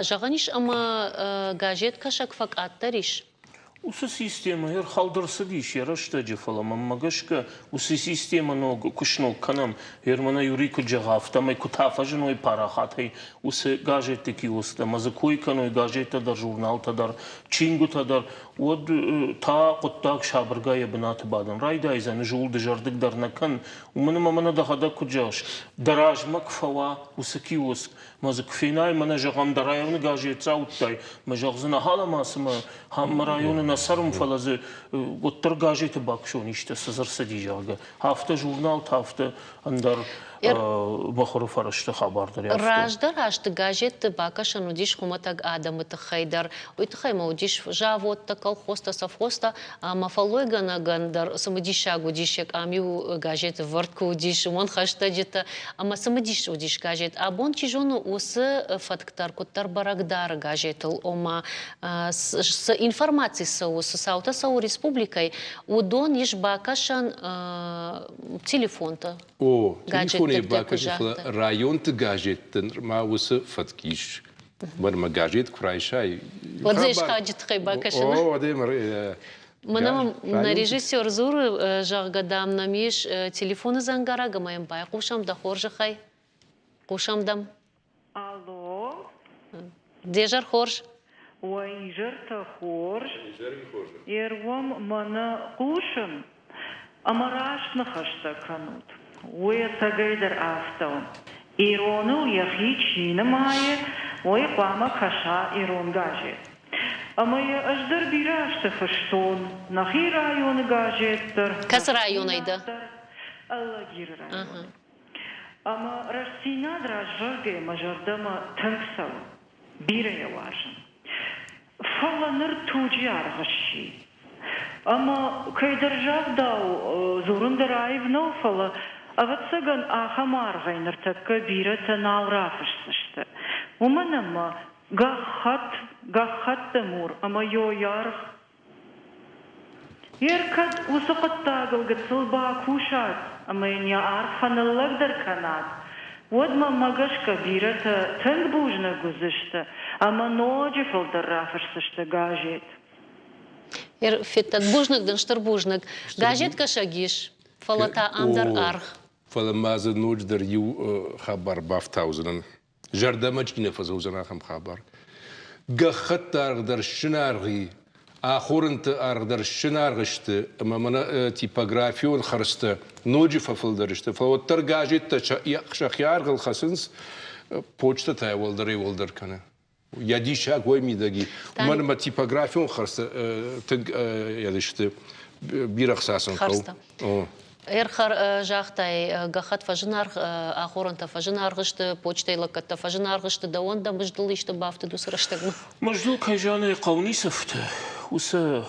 зӕгъӕн ис ӕмӕ газеткӕсӕг фӕкъаддӕр ис. Уыцы системӕ ӕрхауд ӕрцыдис йӕ рӕстӕджы, фӕлӕ мӕнмӕ гӕсгӕ уыцы системӕ ног куы сног кӕнӕм, Германы Юрий куыд зӕгъа, афтӕмӕй куы та фӕзыной парахатӕй уыцы газетты киосктӕ ӕмӕ дзы кой кӕной газеттӕ дӕр, журналтӕ дӕр, чингуытӕ дӕр, уӕд та хъуыддаг сабыргай йӕ бынаты бадын райдайдзӕн, ӕз ууыл дызӕрдыг дӕр нӕ кӕн, уымӕн ӕмӕ мӕнӕ дӕхӕдӕг куыд зӕгъыс, дӕ размӕ куы фӕуа уыцы киоск, Мӕ дзы куы фенай, мӕнӕ зӕгъӕм, дӕ районы газет цаудтай, мӕ зӕгъдзынӕ, халӕ цымӕ мӕ районы нӕ цӕрын, фӕлӕ дзы уӕддӕр газеты бакӕсон исты, цы дзы ӕрцыди, зӕгъгӕ. Афтӕ журналтӕ, афтӕ ӕндӕр мыхуыры фӕрӕзты хабар дӕр. Раздӕр азты газетты бакӕсӕн уыдис хуымӕтӕг адӕмы тыххӕй дӕр. Уый тыххӕй ма уыдис заводтӕ, колхозтӕ, совхозтӕ ӕмӕ фӕллойгӕнӕгӕн дӕр цымыдисаг уыдис йӕ къам-иу газеты вӕрд куы уыдис, уымӕн хӕстӕджытӕ Ӕмӕ цымыдис уыдис газет. Абон, чи зоны, уыцы фӕтк дӕр куыддӕр бӕрӕг дары газетыл, ома цы информаци цӕуы, цы цаутӕ цӕуы республикӕйы, уыдон ис бакӕсӕн телефонты. О, телефонӕй бакӕсӕн, фӕлӕ районты газетты нырма уыцы фӕтк ис. Мӕнмӕ газет куы райсай. Уӕд дзы исхауджы тыххӕй бакӕсын. О, адӕм Мӕнӕ мӕм нӕ режиссер дзуры, зӕгъгӕ, дам, нӕм ис телефоны дзӕнгӕрӕг ӕмӕ йӕм байхъусӕм дӕ хорзӕхӕй. Хъусӕм дӕм. Алло. Де зӕр хорз. Уӕ изӕртӕ хорз. Ӕргом мӕнӕ хъусын ӕмӕ раст ныхӕстӕ кӕнут. Уый ӕцӕгӕйдӕр афтӕ у. Ироныл йӕхи чи нымайы, уый хъуамӕ кӕса ирон газет. Ӕмӕ йӕ ӕз дӕр бирӕ азты фыстон нӕхи районы газет дӕр. Кӕцы районӕй дӕ? Алагиры районы. Ӕмӕ Рӕстдзинад раззӕргӕ мӕ зӕрдӕмӕ тынг цӕуы. Бирӕ йӕ уарзын. Фӕлӕ ныр туджы аргъ сси. Ӕмӕ кӕйдӕр загъдау дзурын дӕр аив нӕу, фӕлӕ, ӕвӕццӕгӕн, ахӕм аргъӕй ныртӕккӕ бирӕтӕ нал рафысдзысты. Уымӕн ӕмӕ Гӕххӕтт, гӕххӕтты мур ӕмӕ йойаргъ. Ер кӕд уыцы хъуыддагыл гыццыл бакусат ӕмӕ йын йӕ аргъ фӕныллӕгдӕр кӕнат, уӕд мӕнмӕ гӕсгӕ бирӕтӕ тынг бузныг уыдзысты ӕмӕ ноджы фылдӕр рафысдзысты газет. Федтат, бузныг дын, стыр бузныг. Газеткӕсӕг ис, фӕлӕ та ам дӕр аргъ. Фӕлӕ ма дзы ноджыдӕр иу хабар бафтаудзынӕн. Зӕрдӕмӕ чи нӕ фӕцӕудзӕн ахӕм хабар. Гӕххӕтты аргъ дӕр сзынаргъ и, ахорӕнты аргъ дӕр сзынаргъ сты ӕмӕ мӕнӕ типографион хӕрдзтӕ ноджы фӕфылдӕр сты, фӕлӕ уӕддӕр газеттӕ сӕхи аргъыл хӕцынц, почтӕ уӕлдӕрӕй-уӕлдӕр кӕны. Йӕ диссаг уой мидӕг и. Уымӕн ӕмӕ типографион хӕрдзтӕ тынг сты бирӕ хца сын хъӕуы. Ӕрхӕр загътай, гӕххӕтт фӕзынаргъ, ахорӕнтӕ фӕзынаргъ сты, почтӕйы лӕггӕдтӕ фӕзынаргъ сты, дӕуӕн дӕ мыздыл исты бафтыд уыцы рӕстӕгмӕ? Мыздыл, кӕй зӕгъын ӕй хъӕуы, ницы фты. Уыцы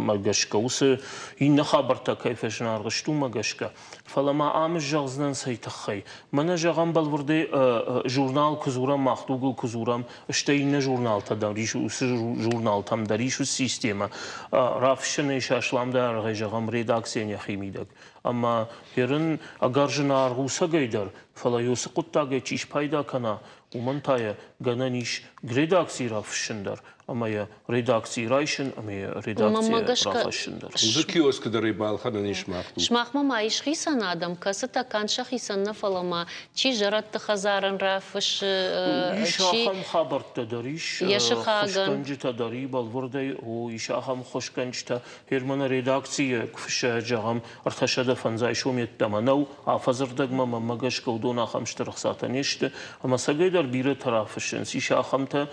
мӕ гӕсгӕ, уыцы иннӕ хабӕрттӕ кӕй фӕзынаргъ сты, уымӕ гӕсгӕ. Фӕлӕ ма ам зӕгъдзынӕн цӕй тыххӕй. Мӕнӕ зӕгъӕм бӕлвырдӕй журнал куы дзурӕм, мах дугыл куы дзурӕм, стӕй иннӕ журналтӕ дӕр ис, уыцы журналтӕм дӕр ис уыцы системӕ. Рафыссынӕй сӕ асламдӕр аргъӕй зӕгъӕм редакцийӕн йӕхи мидӕг. Ӕмӕ ерын ӕгӕр зынаргъ у цӕгӕй дӕр, фӕлӕ уыцы хъуыддагӕй чи спайда кӕна, уымӕн та йӕ гӕнӕн ис редакцийы рафыссын дӕр ӕмӕ йӕ редакцийы райсын ӕмӕ йӕ редакцийӕ рахӕссын дӕр. Уыцы киоскы дӕр ӕй балхӕнӕн ис мах Сымахмӕ ма ис хицӕн хицӕн адӕм, кӕцытӕ канд сӕхицӕн нӕ, фӕлӕ ма чи зӕрӕдты хӕдзарӕн рафыссы, Ис чи ахӕм хабӕрттӕ дӕр ис, йӕ сыхагӕн. Хуысгӕнджытӕ дӕр и, бӕлвырдӕй, о, ис ахӕм хуысгӕнджытӕ. Германы редакцийы куы фыссӕг, зӕгъӕм, 350 сом йеддӕмӕ нӕу, афӕдзырдӕгмӕ мӕнмӕ гӕсгӕ уыдон ахӕм стыр ӕхцатӕ не сты, ӕмӕ цӕгӕйдӕр бирӕтӕ рафыссынц. Ис ахӕмтӕ,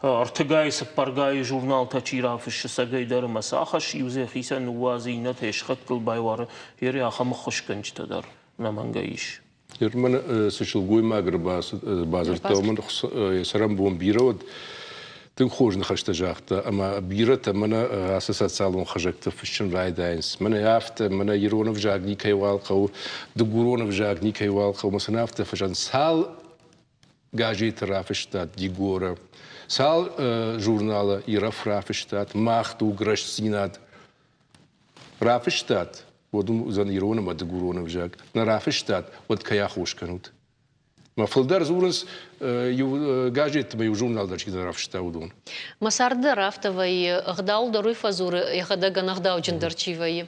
ӕртыгай, цыппӕргай журналтӕ чи рафыссы цӕгӕйдӕр ӕмӕ сӕ ахӕссы, иу дзы йӕхицӕн ныууадзы, иннӕтӕ йе схӕгтыл байуары. Ери ахӕм ӕххуысгӕнджытӕ дӕр ӕнӕмӕнгӕй ис. Германы цы сылгоймаг ӕрбадзырдта, уымӕн йӕ цӕрӕнбон бирӕ уыд. Тынг хорз ныхӕстӕ загъта ӕмӕ бирӕтӕ мӕнӕ ацы социалон хызӕгты фыссын райдайынц. Мӕнӕ афтӕ, мӕнӕ ирон ӕвзаг никӕйуал хъӕуы, дыгурон ӕвзаг никӕйуал хъӕуы, ӕмӕ сын афтӕ фыссӕн. Цал газеты рафыстат Дигора, цал журналы Ирӕф рафыстат, Мах дуг, Рӕстдзинад рафыстат, уӕд уым уыдзӕн ирон ӕмӕ дыгурон ӕвзаг. Нӕ рафыстат, уӕд кӕй аххос кӕнут? Мӕ фылдӕр дзурынц иу газетты ӕмӕ иу журнал дӕр чидӕр рафыста, уыдон. Мӕ царды дӕр афтӕ вӕййы, ӕгъдауыл дӕр уый фӕдзуры, йӕхӕдӕг ӕнӕгъдауджындӕр чи вӕййы.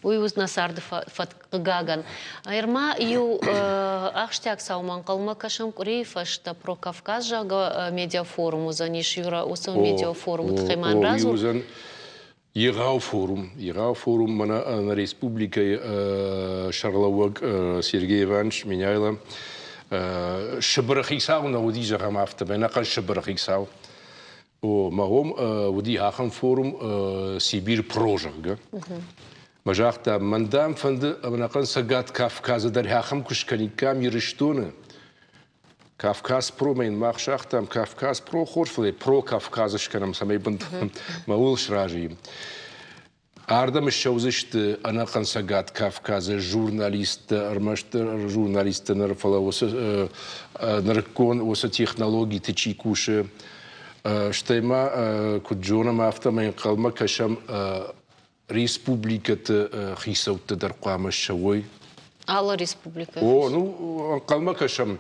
Уый у нӕ царды фӕтк, хъыгагӕн. Ӕрма иу ахстиаг цаумӕ ӕнхъӕлмӕ кӕсӕм къуырийы фӕстӕ Про Кавказ, зӕгъгӕ, медиафорум уыдзӕнис. Юра, уыцы медиафорумы тыххӕй ма радзур. Егъау форум. Егъау форум мӕнӕ нӕ республикӕйы сӕргълӕууӕг Сергей Иванович Меняйло Сыбыры хицау нӕ уыди, зӕгъӕм, афтӕмӕй, ӕнӕхъӕн Сыбыры хицау. О, мӕ уым уыди ахӕм форум Сибирь Про, зӕгъгӕ. Мӕ загъта, мӕн дам фӕнды ӕнӕхъӕн Цӕгат Кавказы дӕр ахӕм куы скӕниккам Ирыстоны, Кавказ-Про-мӕ йын мах загътам, Кавказ-Про хорз, фӕлӕ Про-Кавказ скӕнӕм, цӕмӕй бынтон мӕ ууыл сразы и. Ардӕм ссӕудзысты ӕнӕхъӕн Цӕгат Кавказы журналисттӕ, ӕрмӕстдӕр журналисттӕ ныр, фӕлӕ уыцы нырыккон уыцы технологиты чи кусы, стӕй ма, куыд зонӕм, афтӕмӕй ӕнхъӕлмӕ кӕсӕм республикӕты хицӕуттӕ дӕр хъуамӕ ссӕуой. Алы республикӕйы. О, ну, ӕнхъӕлмӕ кӕсӕм,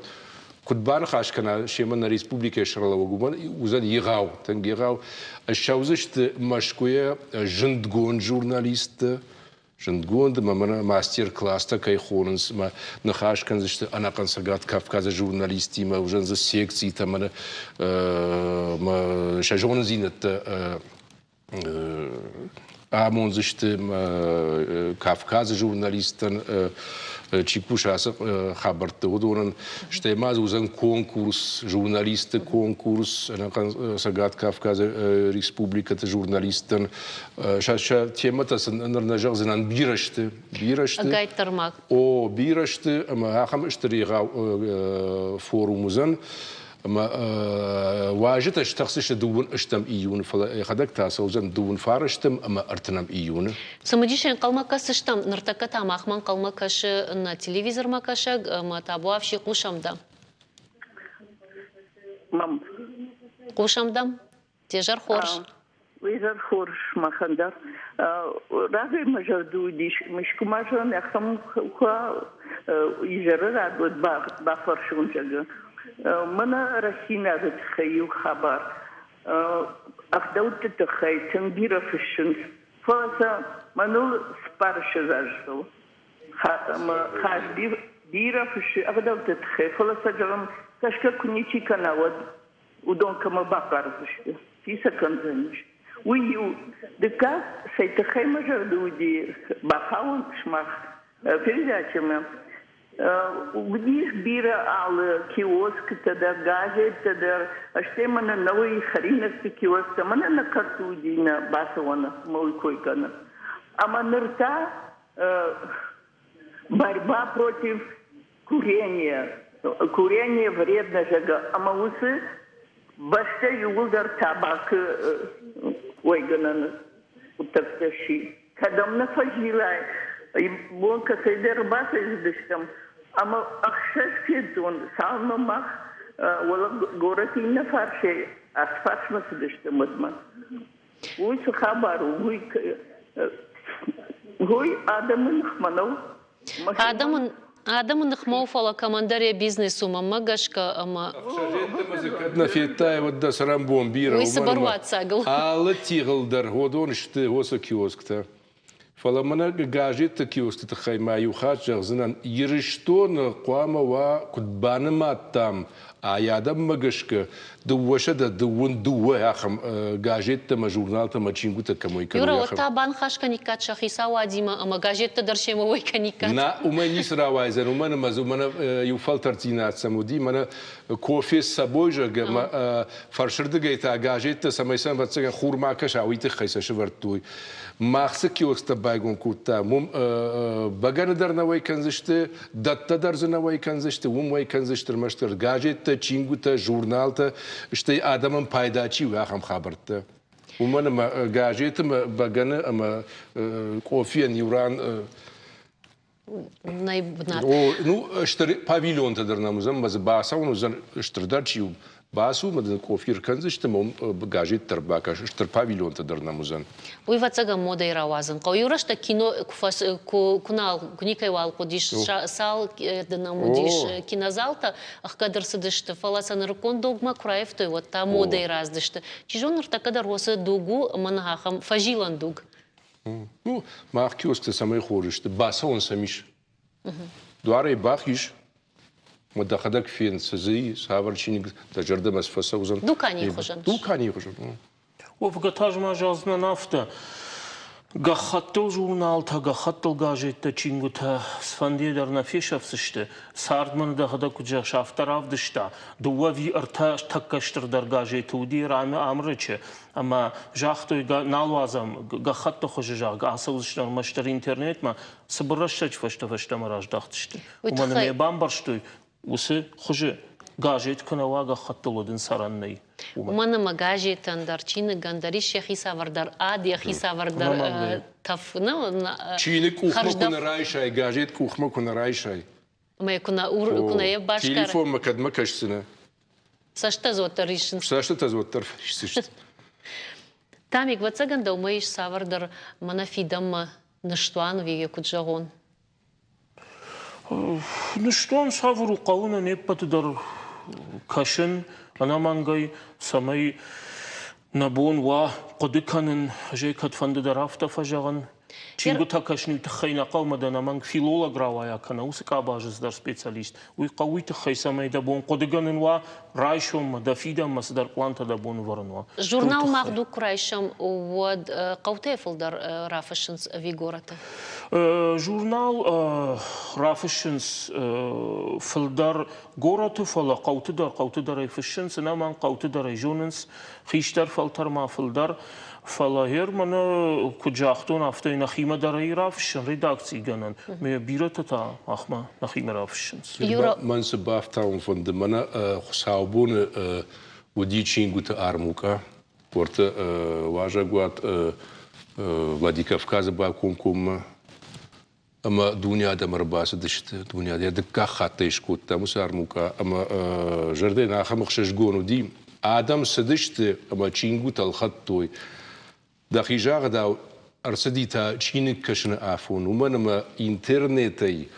куыд баныхас кӕна семӕ нӕ республикӕйы сӕргълӕууӕг, уымӕн уыдзӕн егъау, тынг егъау. Ссӕудзысты Мӕскуыйӕ зындгонд журналисттӕ, зындгонд ӕмӕ мӕнӕ мастер-класстӕ кӕй хонынц ӕмӕ ныхас кӕндзысты ӕнӕхъӕн Цӕгат Кавказы журналисттимӕ, уыдзӕн дзы секцитӕ, мӕнӕ сӕ зонындзинӕдтӕ амондзысты Кавказы журналисттӕн, чи кусы ацы хабӕртты, уыдонӕн. Стӕй ма дзы уыдзӕн конкурс, журналистты конкурс ӕнӕхъӕн Цӕгат Кавказы республикӕты журналисттӕн. Сӕ темӕтӕ сын ныр нӕ зӕгъдзынӕн, бирӕ сты, бирӕ сты. Ӕгайтдӕр ма. О, бирӕ сты ӕмӕ ахӕм стыр егъау форум уыдзӕн. Ӕмӕ уазджытӕ стӕхдзысты дыууын ӕстӕм июны, фӕлӕ йӕхӕдӕг та цӕудзӕн дыууын фарӕстӕм ӕмӕ ӕртынӕм июны. Цымыдисӕй ӕнхъӕлмӕ кӕсдзыстӕм. Ныртӕккӕ та махмӕ ӕнхъӕлмӕ кӕсы нӕ телевизормӕ кӕсӕг ӕмӕ табуафси хъусӕм дӕм. Мам. Хъусӕм дӕм. Де зӕр хорз. Изӕр хорз махӕн дӕр. Рагӕй мӕ зӕрды уыдис, искуы ма зӕгъын, ахӕм куы изӕры рад уӕд бафӕрсон, зӕгъы. Мӕнӕ Рӕстдзинады тыххӕй иу хабар. Ӕгъдӕутты тыххӕй тынг бирӕ фыссынц, фӕлӕ сӕ мӕныл цыппарыссӕдз азы цӕуы. Хазби бирӕ фыссы ӕгъдӕутты тыххӕй, фӕлӕ сӕ, зӕгъын, кӕсгӕ куы ничи кӕна, уӕд уыдон кӕмӕ бахъардзысты, чи сӕ кӕндзӕнис. Уый иу. Дыккаг, цӕй тыххӕй мӕ зӕрды уыди бахауын сымах передачӕмӕ, уыдис бирӕ алы киоскытӕ дӕр, газеттӕ дӕр, стӕй мӕнӕ нӕуый хӕринӕгты киосктӕ, мӕнӕ нӕ кӕрты уыди нӕ бацӕуӕны, мӕ уый кой кӕны. Ӕмӕ ныр та борьба против курение, курение вредно, зӕгъгӕ, ӕмӕ уыцы бӕстӕ иууылдӕр табакы уӕйгӕнӕн хъуыддӕгтӕ сси. Кӕдӕм нӕ фӕзилай, бон кӕцӕйдӕр бацӕйцыдыстӕм, ӕмӕ ӕхсӕз федтон, цалынмӕ мах уӕлӕ горӕты иннӕ фарсӕй ацы фарсмӕ цыдыстӕм, уӕдмӕ. Уый цы хабар у, уый уый адӕмы ныхмӕ нӕу. Адӕмы адӕмы ныхмӕ у, фӕлӕ кӕмӕндӕр йӕ бизнес у, мӕнмӕ гӕсгӕ ӕмӕ кӕд нӕ федтай, уӕд дӕ цӕрӕнбон бирӕ. Уый цыбыр уаццагыл. Алы тигъыл дӕр уыдон сты уыцы киосктӕ. Фӕлӕ мӕнӕ газетты киоскты тыххӕй ма иу хатт зӕгъдзынӕн, Ирыстоны хъуамӕ уа, куыд банымадтам, ай адӕммӕ гӕсгӕ 222 ахӕм газеттӕ ӕмӕ журналтӕ ӕмӕ чингуытӕ кӕм уӕй кӕной. Юра, уӕд та баныхас кӕниккат сӕ хицауадимӕ ӕмӕ газеттӕ дӕр семӕ уӕй кӕниккат? Нӕ, уымӕй ницы рауайдзӕн, уымӕн ӕмӕ дзы мӕнӕ иу фӕлтӕрддзинад сӕм уыди, мӕнӕ кофе с собой, зӕгъгӕ, ӕмӕ фӕрсырдыгӕй та газеттӕ, цӕмӕй сӕм, ӕвӕццӕгӕн, хур ма кӕса, уый тыххӕй сӕ сывӕрдтой. Мах цы киосктӕ байгом кодтам, уым бӕгӕны дӕр нӕ уӕй кӕндзысты, дӕттӕ дӕр дзы нӕ уӕй кӕндзысты, уым уӕй кӕндзысты ӕрмӕстдӕр газеттӕ, чингуытӕ, журналтӕ, стӕй адӕмӕн пайда чи у, ахӕм хабӕрттӕ. Уымӕн ӕмӕ газеты ӕмӕ бӕгӕны ӕмӕ къофийӕн иу ран нӕй бынат. О, ну, стыр павильонтӕ дӕр нӕм уыдзӕн, ӕмӕ дзы бацӕуын уыдзӕн стырдӕр чи у, бацу ӕмӕ дын къофи ӕркӕндзысты, ӕмӕ уым газет дӕр бакӕс, стыр павильонтӕ дӕр нӕм уыдзӕн. Уый ӕвӕццӕгӕн модӕй рауадзын хъӕуы. Иу рӕстӕг кино куы, куы нал, куы никӕйуал хъуыдис, цал нӕм уыдис кинозалтӕ ӕхгӕд ӕрцыдысты, фӕлӕ сӕ нырыккон дугмӕ куы раивтой, уӕд та модӕй раздысты. Чи зоны, ныртӕккӕ дӕр уыцы дуг у ӕмӕ нӕ ахӕм фӕзилӕн дуг. Ну, мах киосктӕ цӕмӕй хорз сты, бацӕуӕн сӕм ис. Дуарӕй бахиз, ӕмӕ дӕхӕдӕг фен, цы дзы и, цавӕр чиныг дӕ зӕрдӕмӕ цы фӕцӕудзӕн. Дуканийы хуызӕн. Дуканийы хуызӕн. Уӕвгӕ та ӕз ма зӕгъдзынӕн афтӕ. Гӕххӕттыл журналтӕ, гӕххӕттыл газеттӕ, чингуытӕ цыфӕндыйӕ дӕр нӕ фесӕфдзысты. Цард мын дӕхӕдӕг куыд зӕгъыс, афтӕ равдыста. Дыууӕ ӕви ӕртӕ тӕккӕ стырдӕр газеты уыди Амрычы. Ӕмӕ загътой, нал уадзӕм гӕххӕтты хуызы, зӕгъгӕ, ацӕудзысты ӕрмӕстдӕр интернетмӕ. Цыбыр рӕстӕджы фӕстӕ фӕстӕмӕ раздӕхтысты. Уымӕн ӕмӕ йӕ бамбӕрстой, уыцы хуызы газет куы нӕ уа гӕххӕттыл, уӕд ын цӕрӕн нӕй. Уымӕн ӕмӕ газетӕн дӕр, чиныгӕн дӕр ис йӕхи цавӕрдӕр ад, йӕхи цавӕрдӕр тӕф. Чиныг къухмӕ куы нӕ райсай, газет къухмӕ куы нӕ райсай. Ӕмӕ куы нӕ йӕ басгара. Телефонмӕ кӕдмӕ кӕсдзынӕ? Цӕстытӕ дзы уӕддӕр риссынц. Цӕстытӕ дзы уӕддӕр рисдзысты. Тамик, ӕвӕццӕгӕн дӕумӕ ис цавӕрдӕр мӕнӕ фидӕнмӕ ныстуан ӕви йӕ куыд зӕгъон? Ныстуан цавӕр у, хъӕуы нӕ не ппӕты дӕр кӕсын ӕнӕмӕнгӕй, цӕмӕй нӕ бон уа хъуыды кӕнын, ӕз ӕй кӕдфӕнды дӕр афтӕ фӕзӕгъын. Чингуытӕ кӕсыны тыххӕй нӕ хъӕумӕ дӕ ӕнӕмӕнг филолог рауайа кӕнӕ уыцы къабазы цыдӕр специалист. Уый хъӕуы уый тыххӕй, цӕмӕй дӕ бон хъуыдыгӕнын уа, райсоммӕ, дӕ фидӕнмӕ цыдӕр пълантӕ дӕ бон ӕвӕрын уа. Журнал «Мах дуг» куы райсӕм, уӕд хъӕутӕй фылдӕр рафыссынц ӕви горӕты? Журнал рафыссынц фылдӕр горӕты, фӕлӕ хъӕуты дӕр, хъӕуты дӕр ӕй фыссынц, ӕнӕмӕнг хъӕуты дӕр ӕй зонынц, хистӕр фӕлтӕр ма фылдӕр. Фӕлӕ гъер мӕнӕ куыд загътон, афтӕ нӕхимӕ дӕр ӕй рафыссын редакцигӕнӕн. Ме бирӕтӕ та махмӕ нӕхимӕ рафыссынц. Мӕн цы бафтауын фӕнды, мӕнӕ хуыцаубоны уыди чингуыты армукъа. Уӕртӕ уазӕгуат Владикавказы бакомкоммӕ ӕмӕ дуне адӕм ӕрбацыдысты, дуне адӕм дыккаг хаттӕй скодтам уыцы армукъа ӕмӕ зӕрдӕйӕн ахӕм ӕхсызгон уыди. Адӕм цыдысты ӕмӕ чингуытӕ ӕлхӕдтой. Дӕхи загъдау, ӕрцыди та чиныг кӕсыны афон, уымӕн ӕмӕ интернетӕй,